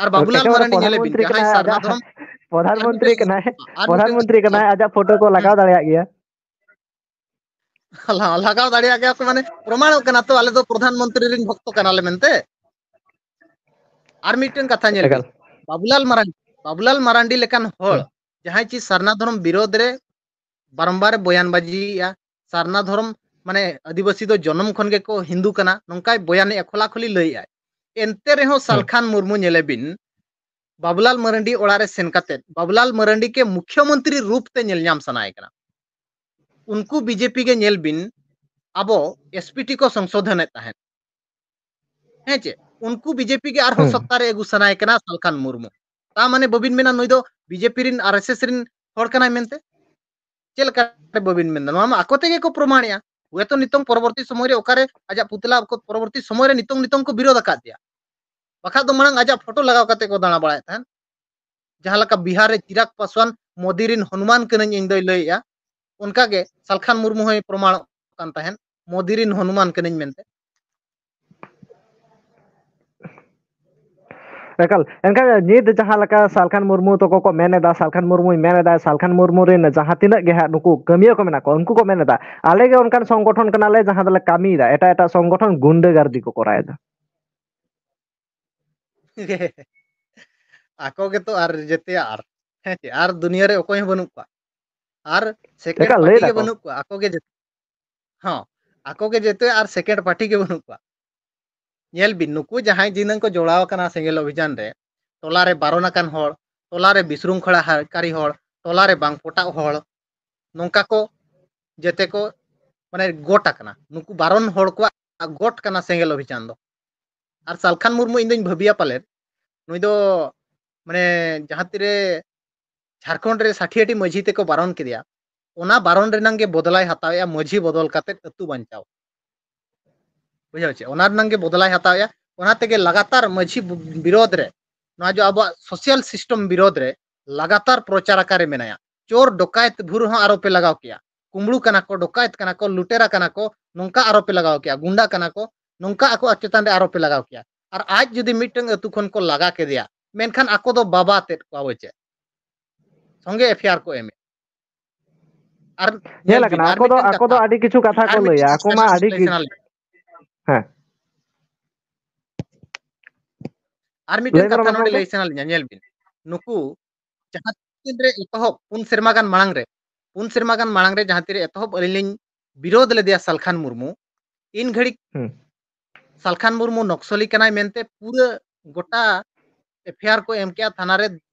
ᱟᱨ ᱵᱟᱵᱩᱞᱟᱞ ᱮᱠᱮᱵᱟᱨᱮ ᱢᱟᱨᱟᱱᱰᱤ ᱯᱨᱚᱫᱷᱟᱱ ᱧᱮᱞᱮ ᱵᱤᱱ, ᱢᱚᱱᱛᱨᱤ ᱡᱟᱦᱟᱸᱭ ᱠᱟᱱᱟᱭ, ᱥᱟᱨᱱᱟ ᱟᱡᱟᱜ ᱫᱷᱚᱨᱚᱢ, ᱯᱨᱚᱫᱷᱟᱱ ᱟᱨ ᱢᱚᱱᱛᱨᱤ ᱢᱤᱫᱴᱮᱱ, ᱠᱟᱱᱟᱭ, ᱟᱨ ᱯᱨᱚᱫᱷᱟᱱ ᱢᱤᱫᱴᱮᱱ, ᱢᱚᱱᱛᱨᱤ ᱠᱟᱱᱟᱭ, ᱟᱡᱟᱜ ᱯᱷᱳᱴᱳ ᱠᱚ ᱞᱟᱜᱟᱣ ᱦᱩᱸ᱾ ᱫᱟᱲᱮᱭᱟᱜ ᱜᱮᱭᱟ᱾ ᱞᱟ-, ᱞᱟᱜᱟᱣ ᱫᱟᱲᱮᱭᱟᱜ ᱜᱮᱭᱟ ᱠᱚ, ᱢᱟᱱᱮ ᱯᱨᱚᱢᱟᱬᱚᱜ ᱠᱟᱱᱟ ᱛᱚ, ᱟᱞᱮ ᱫᱚ ᱯᱨᱚᱫᱷᱟᱱ ᱢᱚᱱᱛᱨᱤ ᱨᱮᱱ ᱵᱷᱚᱠᱛᱚ ᱠᱟᱱᱟᱞᱮ ᱢᱮᱱᱛᱮ᱾ ᱟᱨ ᱢᱤᱫᱴᱮᱱ ᱠᱟᱛᱷᱟ ᱧᱮᱞ ᱵᱤᱱ, ᱮᱠᱟᱞ᱾ ᱵᱟᱵᱩᱞᱟᱞ ᱢᱟᱨᱟᱱᱰᱤ, ᱵᱟᱵᱩᱞᱟᱞ ᱢᱟᱨᱟᱱᱰᱤ ᱞᱮᱠᱟᱱ ᱦᱚᱲ, ᱦᱩᱸ᱾ ᱡᱟᱦᱟᱸᱭ ᱪᱮ ᱥᱟᱨᱱᱟ ᱫᱷᱚᱨᱚᱢ ᱵᱤᱨᱳᱫᱷ ᱨᱮ ᱵᱟᱨᱚᱢᱵᱟᱨ ᱮ ᱵᱚᱭᱟᱱ ᱵᱟᱡᱤᱭᱮᱜᱼᱟ, ᱥᱟᱨᱱᱟ ᱫᱷᱚᱨᱚᱢ, ᱢᱟᱱᱮ, ᱟᱹᱫᱤᱵᱟᱹᱥᱤ ᱫᱚ ᱡᱚᱱᱚᱢ ᱠᱷᱚᱱ ᱜᱮᱠᱚ ᱦᱤᱱᱫᱩ ᱠᱟᱱᱟ, ᱱᱚᱝᱠᱟᱭ ᱵᱚᱭᱟᱱᱮᱜᱼᱟ, ᱠᱷᱚᱞᱟ ᱠᱷᱚᱞᱤ ᱞᱟᱹᱭᱮᱜᱼᱟᱭ᱾ ᱮᱱᱛᱮ ᱨᱮᱦᱚᱸ ᱦᱩᱸ᱾ ᱥᱟᱞᱠᱷᱟᱱ ᱢᱩᱨᱢᱩ ᱧᱮᱞᱮ ᱵᱤᱱ, ᱵᱟᱵᱩᱞᱟᱞ ᱢᱟᱨᱟᱱᱰᱤ ᱚᱲᱟᱜ ᱨᱮ ᱥᱮᱱ ᱠᱟᱛᱮ ᱵᱟᱵᱩᱞᱟᱞ ᱢᱟᱨᱟᱱᱰᱤ ᱠᱮ ᱢᱩᱠᱷᱭᱚᱢᱚᱱᱛᱨᱤ ᱨᱩᱯ ᱛᱮ ᱧᱮᱞ ᱧᱟᱢ ᱥᱟᱱᱟᱭᱮ ᱠᱟᱱᱟ᱾ ᱩᱱᱠᱩ ᱵᱤᱡᱮᱯᱤ ᱜᱮ ᱧᱮᱞ ᱵᱤᱱ, ᱟᱵᱚ ᱮᱥᱯᱤᱴᱤ ᱠᱚ ᱥᱚᱝᱥᱳᱫᱷᱚᱱᱮᱫ ᱛᱟᱦᱮᱸᱫ᱾ ᱦᱮᱸ ᱪᱮ? ᱩᱱᱠᱩ ᱵᱤᱡᱮᱯᱤ ᱜᱮ ᱟᱨᱦᱚᱸ ᱦᱩᱸ᱾ ᱥᱚᱛᱛᱟ ᱨᱮ ᱟᱹᱜᱩ ᱥᱟᱱᱟᱭᱮ ᱠᱟᱱᱟ ᱥᱟᱞᱠᱷᱟᱱ ᱢᱩᱨᱢᱩ᱾ ᱛᱟ ᱢᱟᱱᱮ ᱵᱟᱹᱵᱤᱱ ᱢᱮᱱᱟ ᱱᱩᱭ ᱫᱚ ᱵᱤᱡᱮᱯᱤ ᱨᱤᱱ, ᱟᱨᱮᱥᱮᱥ ᱨᱤᱱ ᱦᱚᱲ ᱠᱟᱱᱟᱭ ᱢᱮᱱᱛᱮ? ᱪᱮᱫ ᱞᱮᱠᱟ ᱨᱮ ᱵᱟᱹᱵᱤᱱ ᱢᱮᱱᱫᱟ? ᱱᱚᱣᱟ ᱢᱟ ᱟᱠᱚ ᱛᱮᱜᱮ ᱠᱚ ᱯᱨᱚᱢᱟᱬᱮᱜᱼᱟ᱾ ᱦᱚᱭᱛᱚ ᱱᱤᱛᱚᱝ ᱯᱚᱨᱚᱵᱚᱨᱛᱤ ᱥᱚᱢᱚᱭ ᱨᱮ ᱚᱠᱟᱨᱮ ᱟᱡᱟᱜ ᱯᱩᱛᱞᱟ ᱠᱚ ᱯᱚᱨᱚᱵᱚᱨᱛᱤ ᱥᱚᱢᱚᱭ ᱨᱮ ᱱᱤᱛᱚᱝ, ᱱᱤᱛᱚᱝ ᱠᱚ ᱵᱤᱨᱳᱫ ᱟᱠᱟᱫ ᱫᱮᱭᱟ᱾ ᱵᱟᱠᱷᱟᱡ ᱫᱚ ᱢᱟᱲᱟᱝ ᱟᱡᱟᱜ ᱯᱷᱳᱴᱳ ᱞᱟᱜᱟᱣ ᱠᱟᱛᱮ ᱠᱚ ᱫᱟᱬᱟ ᱵᱟᱲᱟᱭᱮᱫ ᱛᱟᱦᱮᱸᱱ᱾ ᱡᱟᱦᱟᱸ ᱞᱮᱠᱟ ᱵᱤᱦᱟᱨ ᱨᱮ ᱪᱤᱨᱟᱜᱽ ᱯᱟᱥᱣᱟᱱ ᱢᱳᱫᱤ ᱨᱤᱱ ᱦᱚᱱᱩᱢᱟᱱ ᱠᱟᱹᱱᱟᱹᱧ ᱤᱧ ᱫᱚᱭ ᱞᱟᱹᱭᱮᱜᱼᱟ, ᱚᱱᱠᱟ ᱜᱮ ᱥᱟᱞᱠᱷᱟᱱ ᱢᱩᱨᱢᱩ ᱦᱚᱸᱭ ᱯᱨᱚᱢᱟᱬᱚᱜ ᱠᱟᱱ ᱛᱟᱦᱮᱸᱱ, ᱢᱳᱫᱤ ᱨᱤᱱ ᱦᱚᱱᱩᱢᱟᱱ ᱠᱟᱹᱱᱟᱹᱧ ᱢᱮᱱᱛᱮ᱾ ᱮᱠᱟᱞ, ᱮᱱᱠᱷᱟᱱ ᱱᱤᱛ ᱡᱟᱦᱟᱸ ᱞᱮᱠᱟ ᱥᱟᱞᱠᱷᱟᱱ ᱢᱩᱨᱢᱩ ᱛᱟᱠᱚ ᱠᱚ ᱢᱮᱱ ᱮᱫᱟ, ᱥᱟᱞᱠᱷᱟᱱ ᱢᱩᱨᱢᱩᱭ ᱢᱮᱱ ᱮᱫᱟ, ᱥᱟᱞᱠᱷᱟᱱ ᱢᱩᱨᱢᱩ ᱨᱮᱱ ᱡᱟᱦᱟᱸ ᱛᱤᱱᱟᱹᱜ ᱜᱮ ᱦᱟᱸᱜ ᱱᱩᱠᱩ ᱠᱟᱹᱢᱤᱭᱟᱹ ᱠᱚ ᱢᱮᱱᱟᱜ ᱠᱚᱣᱟ, ᱩᱱᱠᱩ ᱠᱚ ᱢᱮᱱ ᱮᱫᱟ, "ᱟᱞᱮ ᱜᱮ ᱚᱱᱠᱟᱱ ᱥᱚᱝᱜᱚᱴᱷᱚᱱ ᱠᱟᱱᱟᱞᱮ ᱡᱟᱦᱟᱸ ᱫᱚᱞᱮ ᱠᱟᱹᱢᱤᱭᱮᱫᱟ, ᱮᱴᱟᱜ ᱮᱴᱟᱜ ᱥᱚᱝᱜᱚᱴᱷᱚᱱ ᱜᱩᱱᱰᱟᱹ ᱜᱟᱨᱫᱤ ᱠᱚ ᱠᱚᱨᱟᱣ ᱮᱫᱟ᱾" ᱟᱠᱚ ᱜᱮᱛᱚ ᱟᱨ ᱡᱮᱛᱮᱭᱟᱜ ᱟᱨ, ᱦᱮᱸ ᱪᱮ? ᱟᱨ ᱫᱩᱱᱤᱭᱟᱹ ᱨᱮ ᱚᱠᱚᱭ ᱦᱚᱸ ᱵᱟᱹᱱᱩᱜ ᱠᱚᱣᱟ᱾ ᱟᱨ second ᱮᱠᱟᱞ, ᱞᱟᱹᱭ party ᱜᱮ ᱫᱟᱠᱚ᱾ ᱵᱟᱹᱱᱩᱜ ᱠᱚᱣᱟ, ᱟᱠᱚ ᱜᱮ ᱡᱮᱛᱮ᱾ ᱦᱚᱸ, ᱟᱠᱚ ᱜᱮ ᱡᱮᱛᱮ ᱟᱨ second party ᱜᱮ ᱵᱟᱹᱱᱩᱜ ᱠᱚᱣᱟ᱾ ᱧᱮᱞ ᱵᱤᱱ, ᱱᱩᱠᱩ ᱡᱟᱦᱟᱸᱭ ᱡᱤᱱᱟᱹᱝ ᱠᱚ ᱡᱚᱲᱟᱣ ᱟᱠᱟᱱᱟ ᱥᱮᱸᱜᱮᱞ ᱚᱵᱷᱤᱡᱟᱱ ᱨᱮ, ᱴᱚᱞᱟ ᱨᱮ ᱵᱟᱨᱚᱱ ᱟᱠᱟᱱ ᱦᱚᱲ, ᱴᱚᱞᱟ ᱨᱮ ᱵᱤᱥᱨᱩᱝᱠᱷᱚᱲᱟ ᱦᱟᱨᱠᱟᱨᱤ ᱦᱚᱲ, ᱴᱚᱞᱟ ᱨᱮ ᱵᱟᱝ ᱯᱚᱴᱟᱜ ᱦᱚᱲ, ᱱᱚᱝᱠᱟ ᱠᱚ ᱡᱮᱛᱮ ᱠᱚ ᱢᱟᱱᱮ ᱜᱚᱴ ᱟᱠᱟᱱᱟ᱾ ᱱᱩᱠᱩ ᱵᱟᱨᱚᱱ ᱦᱚᱲ ᱠᱚᱣᱟᱜ ᱜᱚᱴ ᱠᱟᱱᱟ ᱥᱮᱸᱜᱮᱞ ᱚᱵᱷᱤᱡᱟᱱ ᱫᱚ᱾ ᱟᱨ ᱥᱟᱞᱠᱷᱟᱱ ᱢᱩᱨᱢᱩ ᱤᱧ ᱫᱚᱧ ᱵᱷᱟᱹᱵᱤᱭᱟ ᱯᱟᱞᱮᱫ ᱱᱩᱭ ᱫᱚ ᱢᱟᱱᱮ ᱡᱟᱦᱟᱸ ᱛᱤᱨᱮ ᱡᱷᱟᱲᱠᱷᱚᱸᱰ ᱨᱮ ᱥᱟᱴᱷᱤᱭᱟᱹᱴᱤ ᱢᱟᱹᱡᱷᱤ ᱛᱮᱠᱚ ᱵᱟᱨᱚᱱ ᱠᱮᱫᱮᱭᱟ, ᱚᱱᱟ ᱵᱟᱨᱚᱱ ᱨᱮᱱᱟᱝ ᱜᱮ ᱵᱚᱫᱞᱟᱭ ᱦᱟᱛᱟᱣᱮᱜᱼᱟ, ᱢᱟᱹᱡᱷᱤ ᱵᱚᱫᱚᱞ ᱠᱟᱛᱮᱫ ᱟᱹᱛᱩ ᱵᱟᱧᱪᱟᱣ᱾ ᱵᱩᱡᱷᱟᱹᱣ ᱪᱮ? ᱚᱱᱟ ᱨᱮᱱᱟᱝ ᱜᱮ ᱵᱚᱫᱞᱟᱭ ᱦᱟᱛᱟᱣᱮᱜᱼᱟ᱾ ᱚᱱᱟ ᱛᱮᱜᱮ ᱞᱟᱜᱟᱛᱟᱨ ᱢᱟᱹᱡᱷᱤ ᱵᱤᱨᱳᱫᱷ ᱨᱮ, ᱱᱚᱣᱟ ᱡᱚ ᱟᱵᱚᱣᱟᱜ social system ᱵᱤᱨᱳᱫᱷ ᱨᱮ ᱞᱟᱜᱟᱛᱟᱨ ᱯᱨᱚᱪᱟᱨ ᱟᱠᱟᱨ ᱨᱮ ᱢᱮᱱᱟᱭᱟ᱾ ᱪᱳᱨ ᱰᱚᱠᱟᱭᱛ ᱵᱷᱩᱨ ᱦᱚᱸ ᱟᱨᱚ ᱯᱮ ᱞᱟᱜᱟᱣ ᱠᱮᱭᱟ, ᱠᱩᱢᱵᱽᱲᱩ ᱠᱟᱱᱟ ᱠᱚ, ᱰᱚᱠᱟᱭᱛ ᱠᱟᱱᱟ ᱠᱚ, ᱞᱩᱴᱮᱨᱟ ᱠᱟᱱᱟ ᱠᱚ, ᱱᱚᱝᱠᱟ ᱟᱨᱚ ᱯᱮ ᱞᱟᱜᱟᱣ ᱠᱮᱭᱟ, ᱜᱩᱱᱰᱟ ᱠᱟᱱᱟ ᱠᱚ, ᱱᱚᱝᱠᱟ ᱟᱠᱚᱣᱟᱜ ᱪᱮᱛᱟᱱ ᱨᱮ ᱟᱨᱚ ᱯᱮ ᱞᱟᱜᱟᱣ ᱠᱮᱭᱟ᱾ ᱟᱨ ᱟᱡ ᱡᱩᱫᱤ ᱢᱤᱫᱴᱟᱝ ᱟᱹᱛᱩ ᱠᱷᱚᱱ ᱠᱚ ᱞᱟᱜᱟ ᱠᱮᱫᱮᱭᱟ, ᱢᱮᱱᱠᱷᱟᱱ ᱟᱠᱚ ᱫᱚ ᱵᱟᱵᱟ ᱛᱮᱫ ᱠᱚᱣᱟ ᱵᱚ ᱪᱮᱫ? ᱥᱚᱸᱜᱮ FIR ᱠᱚ ᱮᱢᱮᱫ᱾ ᱟᱨ ᱧᱮᱞ ᱧᱮᱞ ᱵᱤᱱ, ᱟᱠᱟᱱᱟ, ᱟᱨ ᱟᱠᱚ ᱫᱚ, ᱢᱤᱫᱴᱟᱝ ᱟᱠᱚ ᱫᱚ ᱠᱟᱛᱷᱟ, ᱟᱹᱰᱤ ᱠᱤᱪᱷᱩ ᱠᱟᱛᱷᱟ ᱟᱨ ᱠᱚ ᱢᱤᱫᱴᱟᱝ ᱞᱟᱹᱭᱟ, ᱠᱟᱛᱷᱟ ᱟᱠᱚ ᱢᱟ ᱥᱟᱱᱟᱢ ᱟᱹᱰᱤ ᱞᱟᱹᱭ ᱠᱤ-, ᱥᱟᱱᱟ ᱞᱤᱧᱟ᱾ ᱦᱮᱸ᱾ ᱟᱨ ᱢᱤᱫᱴᱟᱝ ᱞᱟᱹᱭ ᱢᱮ ᱠᱟᱛᱷᱟ ᱨᱚᱢᱚᱡᱽ ᱱᱚᱰᱮ ᱜᱚᱢᱠᱮ᱾ ᱞᱟᱹᱭ ᱥᱟᱱᱟ ᱞᱤᱧᱟ, ᱧᱮᱞ ᱵᱤᱱ, ᱱᱩᱠᱩ ᱡᱟᱦᱟᱸ ᱛᱤᱱ ᱨᱮ ᱮᱛᱚᱦᱚᱵ, ᱯᱩᱱ ᱥᱮᱨᱢᱟ ᱜᱟᱱ ᱢᱟᱲᱟᱝ ᱨᱮ, ᱯᱩᱱ ᱥᱮᱨᱢᱟ ᱜᱟᱱ ᱢᱟᱲᱟᱝ ᱨᱮ ᱡᱟᱦᱟᱸ ᱛᱤᱨᱮ ᱮᱛᱚᱦᱚᱵ ᱟᱹᱞᱤᱧ ᱞᱤᱧ ᱵᱤᱨᱳᱫᱷ ᱞᱮᱫᱮᱭᱟ ᱥᱟᱞᱠᱷᱟᱱ ᱢᱩᱨᱢᱩ, ᱤᱱ ᱜᱷᱟᱹᱲᱤᱡ ᱦᱩᱸ᱾ ᱥᱟᱞᱠᱷᱟᱱ ᱢᱩᱨᱢᱩ ᱱᱚᱠᱥᱚᱞᱤ ᱠᱟᱱᱟᱭ ᱢᱮᱱᱛᱮ ᱯᱩᱨᱟᱹ ᱜᱚᱴᱟ FIR ᱠᱚ ᱮᱢ ᱠᱮᱜᱼᱟ, ᱛᱷᱟᱱᱟ ᱨᱮ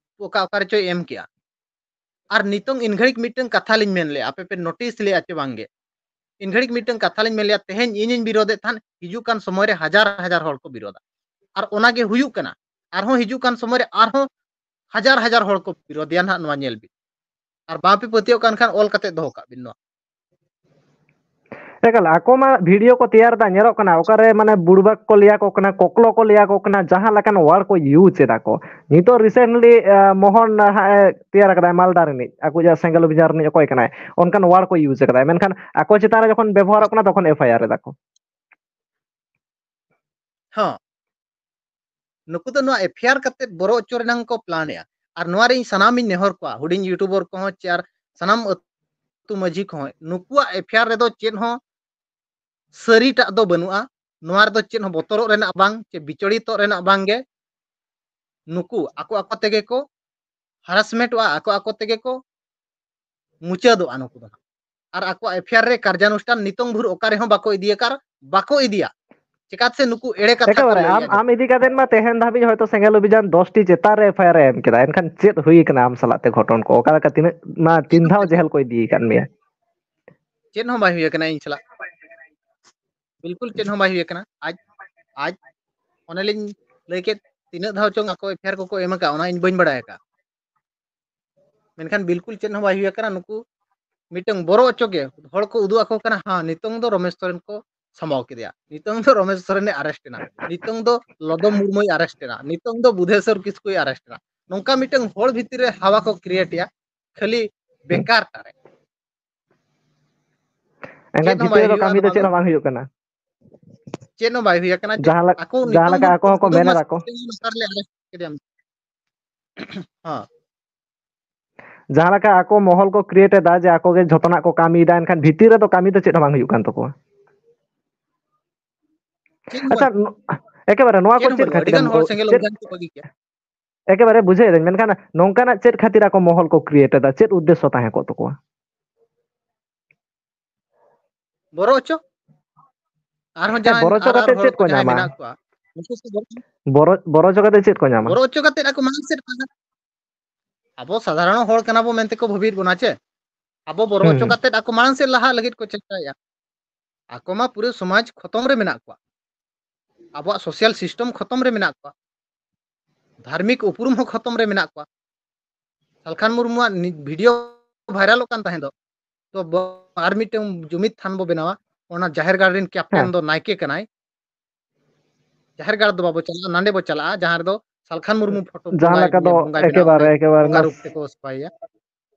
ᱚᱠᱟ ᱚᱠᱟ ᱨᱮᱪᱚᱭ ᱮᱢ ᱠᱮᱜᱼᱟ᱾ ᱟᱨ ᱱᱤᱛᱚᱝ ᱤᱱ ᱜᱷᱟᱹᱲᱤᱡ ᱢᱤᱫᱴᱟᱝ ᱠᱟᱛᱷᱟ ᱞᱤᱧ ᱢᱮᱱ ᱞᱮᱜᱼᱟ, ᱟᱯᱮ ᱯᱮ notice ᱞᱮᱜᱼᱟ ᱪᱮ ᱵᱟᱝ ᱜᱮ? ᱤᱱ ᱜᱷᱟᱹᱲᱤᱡ ᱢᱤᱫᱴᱟᱝ ᱠᱟᱛᱷᱟ ᱞᱤᱧ ᱢᱮᱱ ᱞᱮᱭᱟ, ᱛᱮᱦᱮᱧ ᱤᱧᱤᱧ ᱵᱤᱨᱳᱫᱮᱫ ᱛᱟᱦᱮᱸᱫ, ᱦᱤᱡᱩᱜ ᱠᱟᱱ ᱥᱚᱢᱚᱭ ᱨᱮ ᱦᱟᱡᱟᱨ ᱦᱟᱡᱟᱨ ᱦᱚᱲ ᱠᱚ ᱵᱤᱨᱳᱫᱟ᱾ ᱟᱨ ᱚᱱᱟᱜᱮ ᱦᱩᱭᱩᱜ ᱠᱟᱱᱟ᱾ ᱟᱨᱦᱚᱸ ᱦᱤᱡᱩᱜ ᱠᱟᱱ ᱥᱚᱢᱚᱭ ᱨᱮ ᱟᱨᱦᱚᱸ ᱦᱟᱡᱟᱨ ᱦᱟᱡᱟᱨ ᱦᱚᱲ ᱠᱚ ᱵᱤᱨᱳᱫᱮᱭᱟ ᱱᱟᱦᱟᱜ, ᱱᱚᱣᱟ ᱧᱮᱞ ᱵᱤᱱ᱾ ᱟᱨ ᱵᱟᱯᱮ ᱯᱟᱹᱛᱭᱟᱹᱜ ᱠᱟᱱ ᱠᱷᱟᱱ ᱚᱞ ᱠᱟᱛᱮ ᱫᱚᱦᱚ ᱠᱟᱜ ᱵᱤᱱ ᱱᱚᱣᱟ᱾ ᱮᱠᱟᱞ, ᱟᱠᱚ ᱢᱟ ᱵᱷᱤᱰᱤᱭᱳ ᱠᱚ ᱛᱮᱭᱟᱨ ᱮᱫᱟ, ᱧᱮᱞᱚᱜ ᱠᱟᱱᱟ ᱚᱠᱟᱨᱮ ᱢᱟᱱᱮ ᱵᱩᱲᱵᱟᱠ ᱠᱚ ᱞᱟᱹᱭᱟ ᱠᱚ ᱠᱟᱱᱟ, ᱠᱚᱠᱞᱚ ᱠᱚ ᱞᱟᱹᱭᱟ ᱠᱚ ᱠᱟᱱᱟ, ᱡᱟᱦᱟᱸ ᱞᱮᱠᱟᱱ ᱣᱟᱨᱰ ᱠᱚ ᱤᱭᱩᱡᱽ ᱮᱫᱟ ᱠᱚ᱾ ᱱᱤᱛᱚᱜ ᱨᱤᱥᱮᱱᱴᱞᱤ ᱢᱳᱦᱚᱱ ᱦᱟᱸᱜ ᱮ ᱛᱮᱭᱟᱨ ᱟᱠᱟᱫᱟᱭ ᱢᱟᱞᱫᱟ ᱨᱤᱱᱤᱡ, ᱟᱠᱚ ᱡᱟᱦᱟᱸ ᱥᱮᱸᱜᱮᱞ ᱚᱵᱷᱤᱡᱟᱱ ᱨᱤᱱᱤᱡ ᱚᱠᱚᱭ ᱠᱟᱱᱟᱭ, ᱚᱱᱠᱟᱱ ᱣᱟᱨᱰ ᱠᱚ ᱤᱭᱩᱡᱽ ᱟᱠᱟᱫᱟᱭ, ᱢᱮᱱᱠᱷᱟᱱ ᱟᱠᱚ ᱪᱮᱛᱟᱱ ᱨᱮ ᱡᱚᱠᱷᱚᱱ ᱵᱮᱵᱚᱦᱟᱨᱚᱜ ᱠᱟᱱᱟ ᱛᱚᱠᱷᱚᱱ ᱮᱯᱷ ᱟᱭ ᱟᱨ ᱮᱫᱟ ᱠᱚ᱾ ᱦᱚᱸ, ᱱᱩᱠᱩ ᱫᱚ ᱱᱚᱣᱟ ᱮᱯᱷ ᱟᱭ ᱟᱨ ᱠᱟᱛᱮ ᱵᱚᱨᱚ ᱦᱚᱪᱚ ᱨᱮᱱᱟᱜ ᱠᱚ ᱯᱞᱟᱱ ᱮᱜᱼᱟ᱾ ᱟᱨ ᱱᱚᱣᱟ ᱨᱮ ᱤᱧ ᱥᱟᱱᱟᱢᱤᱧ ᱱᱮᱦᱚᱨ ᱠᱚᱣᱟ, ᱦᱩᱰᱤᱧ ᱭᱩᱴᱩᱵᱟᱨ ᱠᱚᱦᱚᱸ ᱪᱮ ᱟᱨ ᱥᱟᱱᱟᱢ ᱟᱹᱛᱩ ᱢᱟᱹᱡᱷᱤ ᱠᱚᱦᱚᱸ, ᱱᱩᱠᱩᱣᱟᱜ ᱮᱯᱷ ᱟᱭ ᱟᱨ ᱨᱮᱫᱚ ᱪᱮᱫ ᱦᱚᱸ ᱥᱟᱹᱨᱤᱴᱟᱜ ᱫᱚ ᱵᱟᱹᱱᱩᱜᱼᱟ᱾ ᱱᱚᱣᱟ ᱨᱮᱫᱚ ᱪᱮᱫ ᱦᱚᱸ ᱵᱚᱛᱚᱨᱚᱜ ᱨᱮᱱᱟᱜ ᱵᱟᱝ, ᱪᱮ ᱵᱤᱪᱚᱞᱤᱛᱚᱜ ᱨᱮᱱᱟᱜ ᱵᱟᱝ ᱜᱮ᱾ ᱱᱩᱠᱩ ᱟᱠᱚ ᱟᱠᱚ ᱛᱮᱜᱮ ᱠᱚ ᱦᱟᱨᱟᱥᱢᱮᱱᱴᱚᱜᱼᱟ, ᱟᱠᱚ ᱟᱠᱚ ᱛᱮᱜᱮ ᱠᱚ ᱢᱩᱪᱟᱹᱫᱚᱜᱼᱟ ᱱᱩᱠᱩ ᱫᱚ ᱦᱟᱸᱜ᱾ ᱟᱨ ᱟᱠᱚᱣᱟᱜ ᱮᱯᱷ ᱟᱭ ᱟᱨ ᱨᱮ ᱠᱟᱨᱡᱟᱱᱩᱥᱴᱷᱟᱱ ᱱᱤᱛᱚᱝ ᱵᱷᱳᱨ ᱚᱠᱟ ᱨᱮᱦᱚᱸ ᱵᱟᱠᱚ ᱤᱫᱤᱭᱟᱠᱟᱫ, ᱵᱟᱠᱚ ᱤᱫᱤᱭᱟ᱾ ᱪᱮᱠᱟᱛᱮ ᱥᱮ ᱱᱩᱠᱩ ᱮᱲᱮ ᱠᱟᱛᱷᱟ ᱠᱚ ᱮᱠᱮᱵᱟᱨᱮ ᱟᱢ, ᱞᱟᱹᱭᱮᱫᱼᱟ᱾ ᱟᱢ ᱤᱫᱤ ᱠᱟᱛᱮᱫ ᱢᱟ ᱛᱮᱦᱮᱧ ᱫᱷᱟᱹᱵᱤᱡ ᱦᱚᱭᱛᱳ ᱥᱮᱸᱜᱮᱞ ᱚᱵᱷᱤᱡᱟᱱ ᱫᱚᱥ ᱴᱤ ᱪᱮᱛᱟᱱ ᱨᱮ ᱮᱯᱷ ᱟᱭ ᱟᱨ ᱮ ᱮᱢ ᱠᱮᱫᱟ, ᱮᱱᱠᱷᱟᱱ ᱪᱮᱫ ᱦᱩᱭ ᱠᱟᱱᱟ ᱟᱢ ᱥᱟᱞᱟᱜ ᱛᱮ ᱜᱷᱚᱴᱚᱱ ᱠᱚ? ᱚᱠᱟ ᱞᱮᱠᱟ ᱛᱤᱱᱟᱹᱜ ᱢᱟ ᱛᱤᱱ ᱫᱷᱟᱣ ᱡᱮᱦᱮᱞ ᱠᱚ ᱤᱫᱤ ᱟᱠᱟᱫ ᱢᱮᱭᱟ? ᱪᱮᱫ ᱦᱚᱸ ᱵᱟᱭ ᱦᱩᱭ ᱟᱠᱟᱱᱟ ᱤᱧ ᱥᱟᱞᱟᱜ, ᱵᱤᱞᱠᱩᱞ ᱪᱮᱫ ᱦᱚᱸ ᱵᱟᱭ ᱦᱩᱭ ᱟᱠᱟᱱᱟ᱾ ᱟᱡ, ᱟᱡ ᱚᱱᱮᱞᱤᱧ ᱞᱟᱹᱭ ᱠᱮᱫ, ᱛᱤᱱᱟᱹᱜ ᱫᱷᱟᱣ ᱪᱚᱝ ᱟᱠᱚ ᱮᱯᱷ ᱟᱭ ᱟᱨ ᱠᱚᱠᱚ ᱮᱢ ᱟᱠᱟᱫ, ᱚᱱᱟ ᱤᱧ ᱵᱟᱹᱧ ᱵᱟᱲᱟᱭ ᱟᱠᱟᱫ᱾ ᱢᱮᱱᱠᱷᱟᱱ ᱵᱤᱞᱠᱩᱞ ᱪᱮᱫ ᱦᱚᱸ ᱵᱟᱭ ᱦᱩᱭ ᱟᱠᱟᱱᱟ᱾ ᱱᱩᱠᱩ ᱢᱤᱫᱴᱟᱝ ᱵᱚᱨᱚ ᱦᱚᱪᱚ ᱜᱮ ᱦᱚᱲ ᱠᱚ ᱩᱫᱩᱜ ᱟᱠᱚ ᱠᱟᱱᱟ, ᱦᱮᱸ, ᱱᱤᱛᱚᱝ ᱫᱚ ᱨᱚᱢᱮᱥ ᱥᱚᱨᱮᱱ ᱠᱚ ᱥᱟᱢᱵᱟᱣ ᱠᱮᱫᱮᱭᱟ, ᱱᱤᱛᱚᱝ ᱫᱚ ᱨᱚᱢᱮᱥ ᱥᱚᱨᱮᱱᱮ ᱟᱨᱮᱥᱴ ᱮᱱᱟ, ᱱᱤᱛᱚᱝ ᱫᱚ ᱞᱚᱫᱚᱢ ᱢᱩᱨᱢᱩᱭ ᱟᱨᱮᱥᱴ ᱮᱱᱟ, ᱱᱤᱛᱚᱝ ᱫᱚ ᱵᱩᱫᱷᱮᱥᱚᱨ ᱠᱤᱥᱠᱩᱭ ᱟᱨᱮᱥᱴ ᱮᱱᱟ᱾ ᱱᱚᱝᱠᱟ ᱢᱤᱫᱴᱟᱝ ᱦᱚᱲ ᱵᱷᱤᱛᱤᱨ ᱨᱮ ᱦᱟᱣᱟ ᱠᱚ ᱠᱨᱤᱭᱮᱴ ᱮᱭᱟ, ᱠᱷᱟᱹᱞᱤ ᱵᱮᱠᱟᱨ ᱴᱟ ᱨᱮ᱾ ᱮᱱᱠᱷᱟᱱ ᱪᱮᱫ ᱦᱚᱸ ᱵᱷᱤᱛᱤᱨ ᱵᱟᱭ ᱨᱮᱫᱚ ᱦᱩᱭᱩᱜᱼᱟ ᱠᱟᱹᱢᱤ ᱫᱚ ᱱᱚᱣᱟ ᱪᱮᱫ ᱫᱚ᱾ ᱦᱚᱸ ᱵᱟᱝ ᱦᱩᱭᱩᱜ ᱠᱟᱱᱟ᱾ ᱪᱮᱫ ᱦᱚᱸ ᱵᱟᱭ ᱦᱩᱭ ᱟᱠᱟᱱᱟ᱾ ᱪᱮᱫ ᱡᱟᱦᱟᱸ ᱞᱮᱠ-, ᱟᱠᱚ ᱡᱟᱦᱟᱸ ᱱᱤᱛᱚᱝ ᱞᱮᱠᱟ ᱫᱚ ᱟᱠᱚ ᱦᱚᱸᱠᱚ ᱩᱫᱩᱜ ᱢᱮᱱ ᱮᱫᱟ ᱢᱟᱥᱮ ᱠᱚ᱾ ᱛᱮᱦᱮᱧ ᱱᱚᱝᱠᱟ ᱨᱮᱞᱮ ᱟᱨᱮᱥᱴ ᱠᱮᱫᱮᱭᱟ᱾ ᱦᱮᱸ᱾ ᱡᱟᱦᱟᱸ ᱞᱮᱠᱟ ᱟᱠᱚ ᱢᱚᱦᱚᱞ ᱠᱚ ᱠᱨᱤᱭᱮᱴ ᱮᱫᱟ ᱡᱮ ᱟᱠᱚ ᱜᱮ ᱡᱷᱚᱛᱚᱱᱟᱜ ᱠᱚ ᱠᱟᱹᱢᱤᱭᱮᱫᱟ, ᱮᱱᱠᱷᱟᱱ ᱵᱷᱤᱛᱤᱨ ᱨᱮᱫᱚ ᱠᱟᱹᱢᱤ ᱫᱚ ᱪᱮᱫ ᱦᱚᱸ ᱵᱟᱝ ᱦᱩᱭᱩᱜ ᱠᱟᱱ ᱛᱟᱠᱚᱣᱟ᱾ ᱪᱮᱫ ᱦᱚᱸ ᱟᱪᱪᱷᱟ, ᱵᱟᱹᱱᱩᱜ, ᱱᱚ-, ᱮᱠᱮᱵᱟᱨᱮ ᱱᱚᱣᱟ ᱪᱮᱫ ᱠᱚ ᱦᱚᱸ ᱪᱮᱫ ᱵᱟᱹᱱᱩᱜ᱾ ᱟᱹᱰᱤ ᱠᱷᱟᱹᱛᱤᱨ ᱜᱟᱱ ᱮᱢ ᱦᱚᱲ ᱠᱚ-, ᱥᱮᱸᱜᱮᱞ ᱪᱮᱫ, ᱚᱵᱷᱤᱭᱟᱱ ᱠᱚ ᱵᱟᱹᱜᱤ ᱠᱮᱫᱟ᱾ ᱮᱠᱮᱵᱟᱨᱮ ᱵᱩᱡᱷᱟᱹᱣ ᱮᱫᱟᱹᱧ, ᱢᱮᱱᱠᱷᱟᱱ ᱱᱚᱝᱠᱟᱱᱟᱜ ᱪᱮᱫ ᱠᱷᱟᱹᱛᱤᱨ ᱟᱠᱚ ᱢᱚᱦᱚᱞ ᱠᱚ ᱠᱨᱤᱭᱮᱴ ᱮᱫᱟ? ᱪᱮᱫ ᱩᱫᱽᱫᱮᱥᱥᱚ ᱛᱟᱦᱮᱸ ᱠᱚᱜ ᱛᱟᱠᱚᱣᱟ? ᱵᱚᱨᱚ ᱦᱚᱪᱚ᱾ ᱟᱨᱦᱚᱸ ᱦᱮᱸ, ᱡᱟᱦᱟᱸ, ᱵᱚᱨᱚ ᱦᱚᱪᱚ ᱟᱨ, ᱟᱨ ᱠᱟᱛᱮ ᱦᱚᱲ ᱪᱮᱫ ᱠᱚ ᱠᱚ ᱡᱟᱦᱟᱸᱭ ᱧᱟᱢᱟ? ᱢᱮᱱᱟᱜ ᱠᱚᱣᱟ, ᱩᱱᱠᱩ ᱠᱚ ᱵᱚᱨᱚ-, ᱵᱚᱨᱚ, ᱵᱚᱨᱚ ᱦᱚᱪᱚ ᱠᱟᱛᱮ ᱪᱮᱫ ᱠᱚ ᱧᱟᱢᱟ? ᱵᱚᱨᱚ ᱦᱚᱪᱚ ᱠᱟᱛᱮ ᱟᱠᱚ ᱢᱟᱲᱟᱝ ᱥᱮᱫ ᱯᱟᱦᱴᱟ᱾ ᱟᱵᱚ ᱥᱟᱫᱷᱟᱨᱚᱱ ᱦᱚᱲ ᱠᱟᱱᱟ ᱵᱚ ᱢᱮᱱᱛᱮ ᱠᱚ ᱵᱷᱟᱹᱵᱤᱭᱮᱫ ᱵᱚᱱᱟ ᱪᱮ? ᱟᱵᱚ ᱵᱚᱨᱚ ᱦᱩᱸ, ᱦᱚᱪᱚ ᱦᱩᱸ᱾ ᱠᱟᱛᱮ ᱟᱠᱚ ᱢᱟᱲᱟᱝ ᱥᱮᱫ ᱞᱟᱦᱟᱜ ᱞᱟᱹᱜᱤᱫ ᱠᱚ ᱪᱮᱥᱴᱟᱭᱟ᱾ ᱟᱠᱚ ᱢᱟ ᱯᱩᱨᱟᱹ ᱥᱚᱢᱟᱡᱽ ᱠᱷᱚᱛᱚᱢ ᱨᱮ ᱢᱮᱱᱟᱜ ᱠᱚᱣᱟ, ᱟᱵᱚᱣᱟᱜ social system ᱠᱷᱚᱛᱚᱢ ᱨᱮ ᱢᱮᱱᱟᱜ ᱠᱚᱣᱟ, ᱫᱷᱟᱨᱢᱤᱠ ᱩᱯᱨᱩᱢ ᱦᱚᱸ ᱠᱷᱚᱛᱚᱢ ᱨᱮ ᱢᱮᱱᱟᱜ ᱠᱚᱣᱟ᱾ ᱥᱟᱞᱠᱷᱟᱱ ᱢᱩᱨᱢᱩᱣᱟᱜ video viralᱚᱜ ᱠᱟᱱ ᱛᱟᱦᱮᱸ ᱫᱚ, ᱛᱚ ᱵᱚ-, ᱟᱨ ᱢᱤᱫᱴᱟᱝ ᱡᱩᱢᱤᱫ ᱛᱷᱟᱱ ᱵᱚ ᱵᱮᱱᱟᱣᱟ, ᱚᱱᱟ ᱡᱟᱦᱮᱨ ᱜᱟᱲ ᱨᱮᱱ captain ᱫᱚ ᱱᱟᱭᱠᱮ ᱠᱟᱱᱟᱭ᱾ ᱡᱟᱦᱮᱨ ᱜᱟᱲ ᱫᱚ ᱵᱟᱵᱚ ᱪᱟᱞᱟᱜᱼᱟ, ᱱᱟᱸᱰᱮ ᱵᱚ ᱪᱟᱞᱟᱜᱼᱟ ᱡᱟᱦᱟᱸ ᱨᱮᱫᱚ ᱥᱟᱞᱠᱷᱟᱱ ᱢᱩᱨᱢᱩ ᱯᱷᱳᱴᱳ ᱡᱟᱦᱟᱸ ᱞᱮᱠᱟ ᱫᱚ ᱵᱚᱸᱜᱟᱭ ᱵᱮᱱᱟᱣ ᱮᱠᱮᱵᱟᱨᱮ, ᱮᱠᱮᱵᱟᱨᱮ ᱵᱚᱸᱜᱟ ᱚᱱᱟ ᱨᱩᱯ ᱛᱮᱠᱚ ᱥᱟᱯᱷᱟᱭᱮᱭᱟ᱾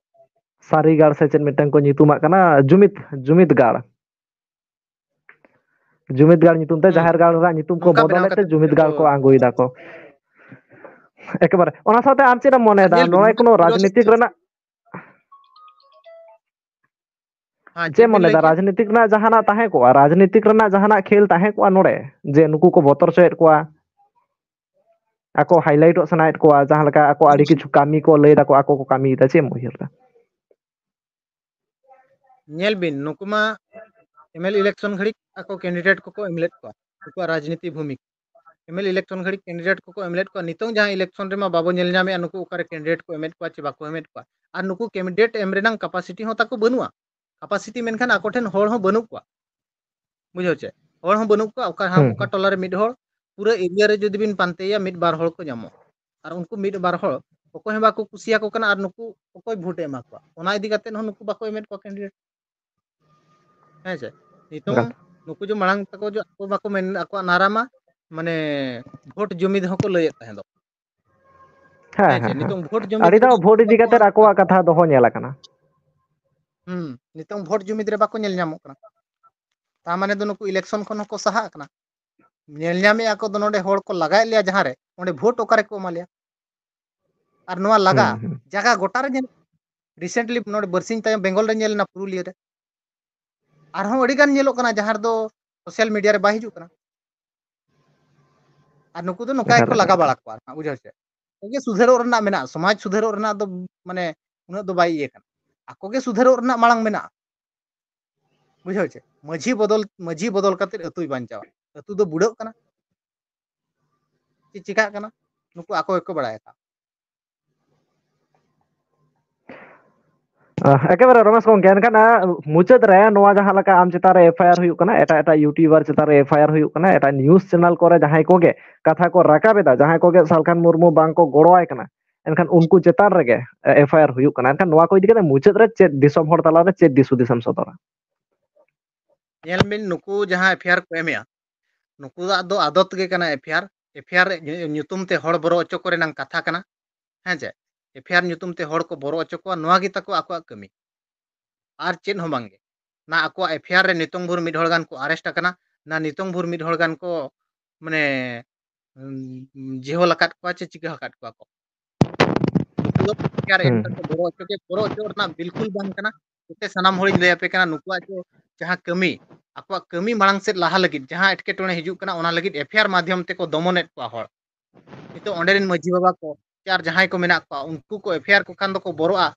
ᱥᱟᱹᱨᱤ ᱜᱟᱲ ᱥᱮ ᱪᱮᱫ ᱢᱤᱫᱴᱟᱝ ᱠᱚ ᱧᱩᱛᱩᱢᱟᱜ ᱠᱟᱱᱟ, ᱡᱩᱢᱤᱫ, ᱡᱩᱢᱤᱫ ᱜᱟᱲ᱾ ᱡᱩᱢᱤᱫ ᱜᱟᱲ ᱧᱩᱛᱩᱢ ᱛᱮ ᱦᱩᱸ᱾ ᱡᱟᱦᱮᱨ ᱜᱟᱲ ᱨᱮᱱᱟᱜ ᱧᱩᱛᱩᱢ ᱠᱚ ᱱᱚᱝᱠᱟ ᱵᱮᱱᱟᱣ ᱵᱚᱫᱚᱞᱮᱫ ᱛᱮ ᱠᱟᱛᱮ ᱡᱩᱢᱤᱫ ᱜᱟᱲ ᱠᱚ ᱟᱬᱜᱚᱭᱮᱫᱟ ᱠᱚ᱾ ᱮᱠᱮᱵᱟᱨᱮ᱾ ᱚᱱᱟ ᱥᱟᱶᱛᱮ ᱟᱨ ᱪᱮᱫ ᱮᱢ ᱢᱚᱱᱮᱭᱮᱫᱟ? ᱧᱮᱞ ᱵᱤᱱ, ᱱᱚᱣᱟ ᱱᱚᱣᱟ ᱠᱳᱱᱳ ᱫᱚ ᱨᱟᱡᱽᱱᱤᱛᱤᱠ ᱨᱮᱱᱟᱜ ᱦᱮᱸ, ᱪᱮᱫ ᱪᱮᱫ ᱮᱢ ᱵᱤᱱ ᱞᱟᱹᱭ ᱢᱚᱱᱮᱭᱮᱫᱟ? ᱠᱮᱫ? ᱨᱟᱡᱽᱱᱤᱛᱤᱠ ᱨᱮᱱᱟᱜ ᱡᱟᱦᱟᱱᱟᱜ ᱛᱟᱦᱮᱸ ᱠᱚᱜᱼᱟ, ᱨᱟᱡᱽᱱᱤᱛᱤᱠ ᱨᱮᱱᱟᱜ ᱡᱟᱦᱟᱱᱟᱜ ᱠᱷᱮᱞ ᱛᱟᱦᱮᱸ ᱠᱚᱜᱼᱟ ᱱᱚᱰᱮ, ᱡᱮ ᱱᱩᱠᱩ ᱠᱚ ᱵᱚᱛᱚᱨ ᱦᱚᱪᱚᱭᱮᱫ ᱠᱚᱣᱟ, ᱟᱠᱚ highlightᱚᱜ ᱥᱟᱱᱟᱭᱮᱫ ᱠᱚᱣᱟ, ᱡᱟᱦᱟᱸ ᱞᱮᱠᱟ ᱟᱠᱚ ᱟᱹᱰᱤ ᱠᱤᱪᱷᱩ ᱠᱟᱹᱢᱤ ᱠᱚ ᱞᱟᱹᱭ ᱫᱟᱠᱚ, ᱟᱠᱚ ᱠᱚ ᱠᱟᱹᱢᱤᱭᱮᱫᱟ᱾ ᱪᱮᱫ ᱮᱢ ᱩᱭᱦᱟᱹᱨ ᱮᱫᱟ? ᱧᱮᱞ ᱵᱤᱱ, ᱱᱩᱠᱩ ᱢᱟ MLA election ᱜᱷᱟᱹᱲᱤᱡ ᱟᱠᱚ candidate ᱠᱚᱠᱚ ᱮᱢ ᱞᱮᱫ ᱠᱚᱣᱟ, ᱩᱱᱠᱩᱣᱟᱜ ᱨᱟᱡᱽᱱᱤᱛᱤ ᱵᱷᱩᱢᱤᱠᱟ᱾ MLA election ᱜᱷᱟᱹᱲᱤᱡ candidate ᱠᱚᱠᱚ ᱮᱢ ᱞᱮᱫ ᱠᱚᱣᱟ᱾ ᱱᱤᱛᱚᱝ ᱡᱟᱦᱟᱸ election ᱨᱮᱢᱟ ᱵᱟᱵᱚ ᱧᱮᱞ ᱧᱟᱢᱮᱫᱼᱟ ᱱᱩᱠᱩ ᱚᱠᱟᱨᱮ candidate ᱠᱚ ᱮᱢᱮᱫ ᱠᱚᱣᱟ ᱪᱮ ᱵᱟᱠᱚ ᱮᱢᱮᱫ ᱠᱚᱣᱟ᱾ ᱟᱨ ᱱᱩᱠᱩ candidate ᱮᱢ ᱨᱮᱱᱟᱜ capacity ᱦᱚᱸ ᱛᱟᱠᱚ ᱵᱟᱹᱱᱩᱜᱼᱟ᱾ Capacity ᱢᱮᱱᱠᱷᱟᱱ ᱟᱠᱚ ᱴᱷᱮᱱ ᱦᱚᱲ ᱦᱚᱸ ᱵᱟᱹᱱᱩᱜ ᱠᱚᱣᱟ᱾ ᱵᱩᱡᱷᱟᱹᱣ ᱪᱮ? ᱦᱚᱲ ᱦᱚᱸ ᱵᱟᱹᱱᱩᱜ ᱠᱚᱣᱟ᱾ ᱚᱠᱟ, ᱦᱩᱸ, ᱚᱠᱟ ᱦᱩᱸ᱾ ᱴᱚᱞᱟ ᱨᱮ ᱢᱤᱫ ᱦᱚᱲ, ᱯᱩᱨᱟᱹ area ᱨᱮ ᱡᱩᱫᱤ ᱵᱤᱱ ᱯᱟᱱᱛᱮᱭᱟ, ᱢᱤᱫ ᱵᱟᱨ ᱦᱚᱲ ᱠᱚ ᱧᱟᱢᱚᱜᱼᱟ᱾ ᱟᱨ ᱩᱱᱠᱩ ᱢᱤᱫ ᱵᱟᱨ ᱦᱚᱲ ᱚᱠᱚᱭ ᱦᱚᱸ ᱵᱟᱠᱚ ᱠᱩᱥᱤᱭᱟᱠᱚ ᱠᱟᱱᱟ, ᱟᱨ ᱱᱩᱠᱩ ᱚᱠᱚᱭ vote ᱮ ᱮᱢᱟ ᱠᱚᱣᱟ? ᱚᱱᱟ ᱤᱫᱤ ᱠᱟᱛᱮ ᱦᱚᱸ ᱱᱩᱠᱩ ᱵᱟᱠᱚ ᱮᱢᱮᱫ ᱠᱚᱣᱟ candidate᱾ ᱦᱮᱸ ᱥᱮ? ᱱᱤᱛᱚᱝ ᱠᱟᱛᱷᱟ᱾ ᱱᱩᱠᱩ ᱡᱮ ᱢᱟᱲᱟᱝ ᱛᱟᱠᱚ ᱡᱮ ᱟᱠᱚ ᱵᱟᱠᱚ ᱢᱮᱱ, ᱟᱠᱚᱣᱟᱜ ᱱᱟᱨᱟ ᱢᱟ, ᱢᱟᱱᱮ, vote ᱡᱩᱢᱤᱫ ᱦᱚᱸᱠᱚ ᱞᱟᱹᱭᱮᱫ ᱛᱟᱦᱮᱸ ᱫᱚ᱾ ᱦᱮᱸ, ᱦᱮᱸ ᱪᱮ? ᱦᱮᱸ, ᱱᱤᱛᱚᱝ ᱦᱮᱸ᱾ Vote ᱡᱩᱢᱤᱫ ᱟᱹᱰᱤ ᱫᱚ ᱠᱚᱫᱚ vote ᱤᱫᱤ ᱵᱟᱠᱚ ᱠᱟᱛᱮ ᱮᱢᱟ ᱠᱚᱣᱟ᱾ ᱟᱠᱚᱣᱟᱜ ᱠᱟᱛᱷᱟ ᱫᱚᱦᱚ ᱧᱮᱞ ᱟᱠᱟᱱᱟ᱾ ᱦᱩᱸ, ᱱᱤᱛᱚᱝ vote ᱡᱩᱢᱤᱫ ᱨᱮ ᱵᱟᱠᱚ ᱧᱮᱞ ᱧᱟᱢᱚᱜ ᱠᱟᱱᱟ᱾ ᱛᱟ ᱢᱟᱱᱮ ᱫᱚ ᱱᱩᱠᱩ election ᱠᱷᱚᱱ ᱦᱚᱸᱠᱚ ᱥᱟᱦᱟᱜ ᱠᱟᱱᱟ᱾ ᱧᱮᱞ ᱧᱟᱢᱮᱫᱼᱟ ᱠᱚ ᱫᱚ ᱱᱚᱰᱮ ᱦᱚᱲ ᱠᱚ ᱞᱟᱜᱟᱭᱮᱫ ᱞᱮᱭᱟ ᱡᱟᱦᱟᱸ ᱨᱮ, ᱚᱸᱰᱮ vote ᱚᱠᱟ ᱨᱮᱠᱚ ᱮᱢᱟ ᱞᱮᱭᱟ? ᱟᱨ ᱱᱚᱣᱟ ᱞᱟᱜᱟ ᱦᱩᱸ, ᱦᱩᱸ᱾ ᱡᱟᱭᱜᱟ ᱜᱚᱴᱟ ᱨᱮ ᱧᱮᱞ, recently ᱱᱚᱰᱮ ᱵᱟᱨᱥᱤᱧ ᱛᱟᱭᱚᱢ ᱵᱮᱝᱜᱚᱞ ᱨᱮ ᱧᱮᱞ ᱮᱱᱟ ᱯᱩᱨᱩᱞᱤᱭᱟᱹ ᱨᱮ᱾ ᱟᱨᱦᱚᱸ ᱟᱹᱰᱤ ᱜᱟᱱ ᱧᱮᱞᱚᱜ ᱠᱟᱱᱟ ᱡᱟᱦᱟᱸ ᱨᱮᱫᱚ social media ᱨᱮ ᱵᱟᱭ ᱦᱤᱡᱩᱜ ᱠᱟᱱᱟ᱾ ᱟᱨ ᱱᱩᱠᱩ ᱫᱚ ᱱᱚᱝᱠᱟ ᱮᱠᱟᱞ, ᱜᱮᱠᱚ ᱞᱟᱜᱟ ᱮᱠᱟᱞ᱾ ᱵᱟᱲᱟ ᱠᱚᱣᱟ, ᱵᱩᱡᱷᱟᱹᱣ ᱪᱮ? ᱠᱚᱜᱮ ᱥᱩᱫᱷᱟᱹᱨᱚᱜ ᱨᱮᱱᱟᱜ ᱢᱮᱱᱟᱜᱼᱟ, ᱥᱚᱢᱟᱡᱽ ᱥᱩᱫᱷᱟᱹᱨᱚᱜ ᱨᱮᱱᱟᱜ ᱫᱚ ᱢᱟᱱᱮ ᱩᱱᱟᱹᱜ ᱫᱚ ᱵᱟᱭ ᱤᱭᱟᱹ ᱠᱟᱱᱟ᱾ ᱟᱠᱚ ᱜᱮ ᱥᱩᱫᱷᱟᱹᱨᱚᱜ ᱨᱮᱱᱟᱜ ᱢᱟᱲᱟᱝ ᱢᱮᱱᱟᱜᱼᱟ, ᱵᱩᱡᱷᱟᱹᱣ ᱪᱮ? ᱢᱟᱹᱡᱷᱤ ᱵᱚᱫᱚᱞ, ᱢᱟᱹᱡᱷᱤ ᱵᱚᱫᱚᱞ ᱠᱟᱛᱮ ᱟᱹᱛᱩᱭ ᱵᱟᱧᱪᱟᱣᱟ᱾ ᱟᱹᱛᱩ ᱫᱚ ᱵᱩᱰᱟᱹᱜ ᱠᱟᱱᱟ, ᱪᱮᱫ ᱪᱤᱠᱟᱹᱜ ᱠᱟᱱᱟ ᱱᱩᱠᱩ ᱟᱠᱚ ᱜᱮᱠᱚ ᱵᱟᱲᱟᱭᱟ᱾ ᱟᱦ, ᱮᱠᱮᱵᱟᱨᱮ ᱨᱚᱢᱮᱥ ᱜᱚᱝᱠᱮ, ᱮᱱᱠᱷᱟᱱ, ᱟᱦ, ᱢᱩᱪᱟᱹᱫ ᱨᱮ ᱱᱚᱣᱟ ᱡᱟᱦᱟᱸ ᱞᱮᱠᱟ ᱟᱢ ᱪᱮᱛᱟᱱ ᱨᱮ FIR ᱦᱩᱭᱩᱜ ᱠᱟᱱᱟ, ᱮᱴᱟᱜ ᱮᱴᱟᱜ YouTuber ᱪᱮᱛᱟᱱ ᱨᱮ FIR ᱦᱩᱭᱩᱜ ᱠᱟᱱᱟ, ᱮᱴᱟᱜ news channel ᱠᱚᱨᱮ ᱡᱟᱦᱟᱸᱭ ᱠᱚᱜᱮ ᱠᱟᱛᱷᱟ ᱠᱚ ᱨᱟᱠᱟᱵ ᱮᱫᱟ, ᱡᱟᱦᱟᱸᱭ ᱠᱚᱜᱮ ᱥᱟᱞᱠᱷᱟᱱ ᱢᱩᱨᱢᱩ ᱵᱟᱝ ᱠᱚ ᱜᱚᱲᱚ ᱟᱭ ᱠᱟᱱᱟ, ᱮᱱᱠᱷᱟᱱ ᱩᱱᱠᱩ ᱪᱮᱛᱟᱱ ᱨᱮᱜᱮ, ᱮ, FIR ᱦᱩᱭᱩᱜ ᱠᱟᱱᱟ᱾ ᱮᱱᱠᱷᱟᱱ ᱱᱚᱣᱟ ᱠᱚ ᱤᱫᱤ ᱠᱟᱛᱮ ᱢᱩᱪᱟᱹᱫ ᱨᱮ ᱪᱮᱫ ᱫᱤᱥᱚᱢ ᱦᱚᱲ ᱛᱟᱞᱟ ᱨᱮ ᱪᱮᱫ ᱫᱤᱥ ᱦᱩᱫᱤᱥ ᱮᱢ ᱥᱚᱫᱚᱨᱟ? ᱧᱮᱞ ᱵᱤᱱ, ᱱᱩᱠᱩ ᱡᱟᱦᱟᱸ FIR ᱠᱚ ᱮᱢᱮᱜᱼᱟ, ᱱᱩᱠᱩᱣᱟᱜ ᱫᱚ ᱟᱫᱚᱛ ᱜᱮ ᱠᱟᱱᱟ FIR᱾ FIR ᱧᱩ-, ᱧᱩᱛᱩᱢ ᱛᱮ ᱦᱚᱲ ᱵᱚᱨᱚ ᱦᱚᱪᱚ ᱠᱚᱨᱮᱱᱟᱝ ᱠᱟᱛᱷᱟ ᱠᱟᱱᱟ᱾ ᱦᱮᱸ ᱪᱮ? FIR ᱧᱩᱛᱩᱢ ᱛᱮ ᱦᱚᱲ ᱠᱚ ᱵᱚᱨᱚ ᱦᱚᱪᱚ ᱠᱚᱣᱟ, ᱱᱚᱣᱟ ᱜᱮ ᱛᱟᱠᱚ ᱟᱠᱚᱣᱟᱜ ᱠᱟᱹᱢᱤ᱾ ᱟᱨ ᱪᱮᱫ ᱦᱚᱸ ᱵᱟᱝ ᱜᱮ᱾ ᱱᱟ ᱟᱠᱚᱣᱟᱜ FIR ᱨᱮ ᱱᱤᱛᱚᱝ ᱵᱷᱳᱨ ᱢᱤᱫ ᱦᱚᱲ ᱜᱟᱱ ᱠᱚ arrest ᱟᱠᱟᱱᱟ, ᱱᱟ ᱱᱤᱛᱚᱝ ᱵᱷᱳᱨ ᱢᱤᱫ ᱦᱚᱲ ᱜᱟᱱ ᱠᱚ, ᱢᱟᱱᱮ, ᱩᱢ, ᱡᱮᱦᱳᱞ ᱟᱠᱟᱫ ᱠᱚᱣᱟ ᱪᱮ ᱪᱤᱠᱟᱹ ᱟᱠᱟᱫ ᱠᱚᱣᱟ ᱠᱚ᱾ ᱱᱩᱠᱩ ᱫᱚ FIR ᱮᱢ ᱦᱩᱸ᱾ ᱠᱟᱛᱮ ᱵᱚᱨᱚ ᱦᱚᱪᱚ ᱜᱮ, ᱵᱚᱨᱚ ᱦᱚᱪᱚ ᱨᱮᱱᱟᱜ ᱵᱤᱞᱠᱩᱞ ᱵᱟᱝ ᱠᱟᱱᱟ᱾ ᱡᱚᱛᱚ ᱥᱟᱱᱟᱢ ᱦᱚᱲᱤᱧ ᱞᱟᱹᱭ ᱟᱯᱮ ᱠᱟᱱᱟ, ᱱᱩᱠᱩᱣᱟᱜ ᱡᱮ ᱡᱟᱦᱟᱸ ᱠᱟᱹᱢᱤ, ᱟᱠᱚᱣᱟᱜ ᱠᱟᱹᱢᱤ ᱢᱟᱲᱟᱝ ᱥᱮᱫ ᱞᱟᱦᱟ ᱞᱟᱹᱜᱤᱫ ᱡᱟᱦᱟᱸ ᱮᱴᱠᱮᱴᱚᱬᱮ ᱦᱤᱡᱩᱜ ᱠᱟᱱᱟ, ᱚᱱᱟ ᱞᱟᱹᱜᱤᱫ FIR ᱢᱟᱫᱽᱫᱷᱚᱢ ᱛᱮᱠᱚ ᱫᱚᱢᱚᱱᱮᱫ ᱠᱚᱣᱟ ᱦᱚᱲ᱾ ᱱᱤᱛᱚᱜ ᱚᱸᱰᱮ ᱨᱮᱱ ᱢᱟᱹᱡᱷᱤ ᱵᱟᱵᱟ ᱠᱚ ᱥᱮ ᱟᱨ ᱡᱟᱦᱟᱸᱭ ᱠᱚ ᱢᱮᱱᱟᱜ ᱠᱚᱣᱟ, ᱩᱱᱠᱩ ᱠᱚ FIR ᱠᱚ ᱠᱷᱟᱱ ᱫᱚᱠᱚ ᱵᱚᱨᱚᱜᱼᱟ,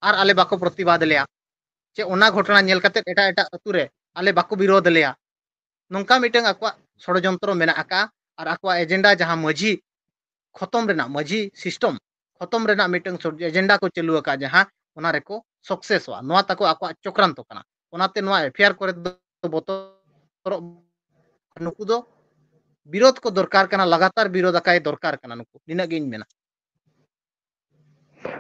ᱟᱨ ᱟᱞᱮ ᱵᱟᱠᱚ ᱯᱨᱚᱛᱤᱵᱟᱫ ᱞᱮᱭᱟ, ᱪᱮ ᱚᱱᱟ ᱜᱷᱚᱴᱚᱱᱟ ᱧᱮᱞ ᱠᱟᱛᱮ ᱮᱴᱟᱜ ᱮᱴᱟᱜ ᱟᱹᱛᱩ ᱨᱮ ᱟᱞᱮ ᱵᱟᱠᱚ ᱵᱤᱨᱳᱫ ᱞᱮᱭᱟ᱾ ᱱᱚᱝᱠᱟ ᱢᱤᱫᱴᱟᱝ ᱟᱠᱚᱣᱟᱜ ᱥᱚᱲᱚᱡᱚᱱᱛᱨᱚ ᱢᱮᱱᱟᱜ ᱟᱠᱟᱫᱼᱟ, ᱟᱨ ᱟᱠᱚᱣᱟᱜ agenda ᱡᱟᱦᱟᱸ ᱢᱟᱹᱡᱷᱤ ᱠᱷᱚᱛᱚᱢ ᱨᱮᱱᱟᱜ, ᱢᱟᱹᱡᱷᱤ system ᱠᱷᱚᱛᱚᱢ ᱨᱮᱱᱟᱜ ᱢᱤᱫᱴᱟᱝ ᱥᱚ-, agenda ᱠᱚ ᱪᱟᱹᱞᱩ ᱟᱠᱟᱫᱼᱟ, ᱡᱟᱦᱟᱸ ᱚᱱᱟ ᱨᱮᱠᱚ successᱚᱜᱼᱟ᱾ ᱱᱚᱣᱟ ᱛᱟᱠᱚ ᱟᱠᱚᱣᱟᱜ ᱪᱚᱠᱨᱟᱱᱛᱚ ᱠᱟᱱᱟ᱾ ᱚᱱᱟᱛᱮ ᱱᱚᱣᱟ FIR ᱠᱚᱨᱮ ᱫᱚ ᱵᱚᱛᱚᱨᱚᱜ, ᱱᱩᱠᱩ ᱫᱚ ᱵᱤᱨᱳᱫ ᱠᱚ ᱫᱚᱨᱠᱟᱨ ᱠᱟᱱᱟ, ᱞᱟᱜᱟᱛᱟᱨ ᱵᱤᱨᱳᱫ ᱟᱠᱟᱭ ᱫᱚᱨᱠᱟᱨ ᱠᱟᱱᱟ ᱱᱩᱠᱩ, ᱱᱤᱱᱟᱹᱜ ᱜᱮ ᱤᱧ ᱢᱮᱱᱟ᱾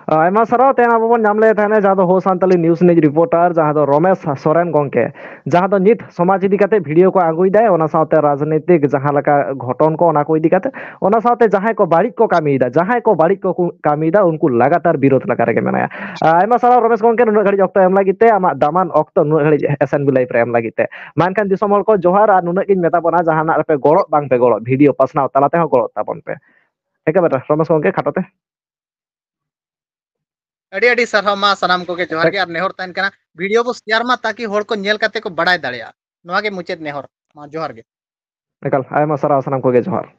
ᱟᱭᱢᱟ ᱥᱟᱨᱦᱟᱣ᱾ ᱛᱮᱦᱮᱧ ᱟᱵᱚ ᱵᱚᱱ ᱧᱟᱢ ᱞᱮᱫ ᱛᱟᱦᱮᱱᱟ ᱡᱟᱦᱟᱸ ᱫᱚ ᱦᱳ ᱥᱟᱱᱛᱟᱞᱤ news ᱨᱤᱱᱤᱡ reporter, ᱡᱟᱦᱟᱸ ᱫᱚ ᱨᱚᱢᱮᱥ ᱥᱚᱨᱮᱱ ᱜᱚᱝᱠᱮ, ᱡᱟᱦᱟᱸ ᱫᱚ ᱱᱤᱛ ᱥᱚᱢᱟᱡᱽ ᱤᱫᱤ ᱠᱟᱛᱮ video ᱠᱚ ᱟᱹᱜᱩᱭᱮᱫᱟᱭ, ᱚᱱᱟ ᱥᱟᱶᱛᱮ ᱨᱟᱡᱽᱱᱤᱛᱤᱠ ᱡᱟᱦᱟᱸ ᱞᱮᱠᱟ ᱜᱷᱚᱴᱚᱱ ᱠᱚ, ᱚᱱᱟ ᱠᱚ ᱤᱫᱤ ᱠᱟᱛᱮ, ᱚᱱᱟ ᱥᱟᱶᱛᱮ ᱡᱟᱦᱟᱸᱭ ᱠᱚ ᱵᱟᱹᱲᱤᱡ ᱠᱚ ᱠᱟᱹᱢᱤᱭᱮᱫᱟ, ᱡᱟᱦᱟᱸᱭ ᱠᱚ ᱵᱟᱹᱲᱤᱡ ᱠᱚ ᱠᱩ-, ᱠᱟᱹᱢᱤᱭᱮᱫᱟ, ᱩᱱᱠᱩ ᱞᱟᱜᱟᱛᱟᱨ ᱵᱤᱨᱳᱫ ᱞᱟᱜᱟ ᱨᱮᱜᱮ ᱢᱮᱱᱟᱭᱟ᱾ ᱟᱭᱢᱟ ᱥᱟᱨᱦᱟᱣ ᱨᱚᱢᱮᱥ ᱜᱚᱝᱠᱮ, ᱱᱩᱱᱟᱹᱜ ᱜᱷᱟᱹᱲᱤᱡ ᱚᱠᱛᱚ ᱮᱢ ᱞᱟᱹᱜᱤᱫ ᱛᱮ, ᱟᱢᱟᱜ ᱫᱟᱢᱟᱱ ᱚᱠᱛᱚ ᱱᱩᱱᱟᱹᱜ ᱜᱷᱟᱹᱲᱤᱡ S N B live ᱨᱮ ᱮᱢ ᱞᱟᱹᱜᱤᱫ ᱛᱮ᱾ ᱢᱟ ᱮᱱᱠᱷᱟᱱ ᱫᱤᱥᱚᱢ ᱦᱚᱲ ᱠᱚ ᱡᱚᱦᱟᱨ, ᱟᱨ ᱱᱩᱱᱟᱹᱜ ᱜᱤᱧ ᱢᱮᱛᱟ ᱵᱚᱱᱟ, ᱡᱟᱦᱟᱱᱟᱜ ᱨᱮᱯᱮ ᱜᱚᱲᱚᱜ ᱵᱟᱝ ᱯᱮ ᱜᱚᱲᱚᱜ, video ᱯᱟᱥᱱᱟᱣ ᱛᱟᱞᱟ ᱛᱮᱦᱚᱸ ᱜᱚᱲᱚᱜ ᱛᱟᱵᱚᱱ ᱯᱮ᱾ ᱮᱠᱮᱵᱟᱨᱮ ᱨᱚᱢᱮᱥ ᱜᱚᱝᱠᱮ, ᱠᱷᱟᱴᱚ ᱛᱮ᱾ ᱟᱹᱰᱤ ᱟᱹᱰᱤ ᱥᱟᱨᱦᱟᱣ ᱢᱟ ᱥᱟᱱᱟᱢ ᱠᱚᱜᱮ, ᱡᱚᱦᱟᱨ ᱜᱮ, ᱟᱨ ᱱᱮᱦᱚᱨ ᱛᱟᱦᱮᱱ ᱠᱟᱱᱟ video ᱵᱚ share ᱢᱟ, ᱛᱟᱠᱤ ᱦᱚᱲ ᱠᱚ ᱧᱮᱞ ᱠᱟᱛᱮ ᱠᱚ ᱵᱟᱲᱟᱭ ᱫᱟᱲᱮᱭᱟᱜᱼᱟ᱾ ᱱᱚᱣᱟ ᱜᱮ ᱢᱩᱪᱟᱹᱫ ᱱᱮᱦᱚᱨ᱾ ᱢᱟ ᱡᱚᱦᱟᱨ ᱜᱮ᱾ ᱮᱠᱟᱞ, ᱟᱭᱢᱟ ᱥᱟᱨᱦᱟᱣ ᱥᱟᱱᱟᱢ ᱠᱚᱜᱮ, ᱡᱚᱦᱟᱨ᱾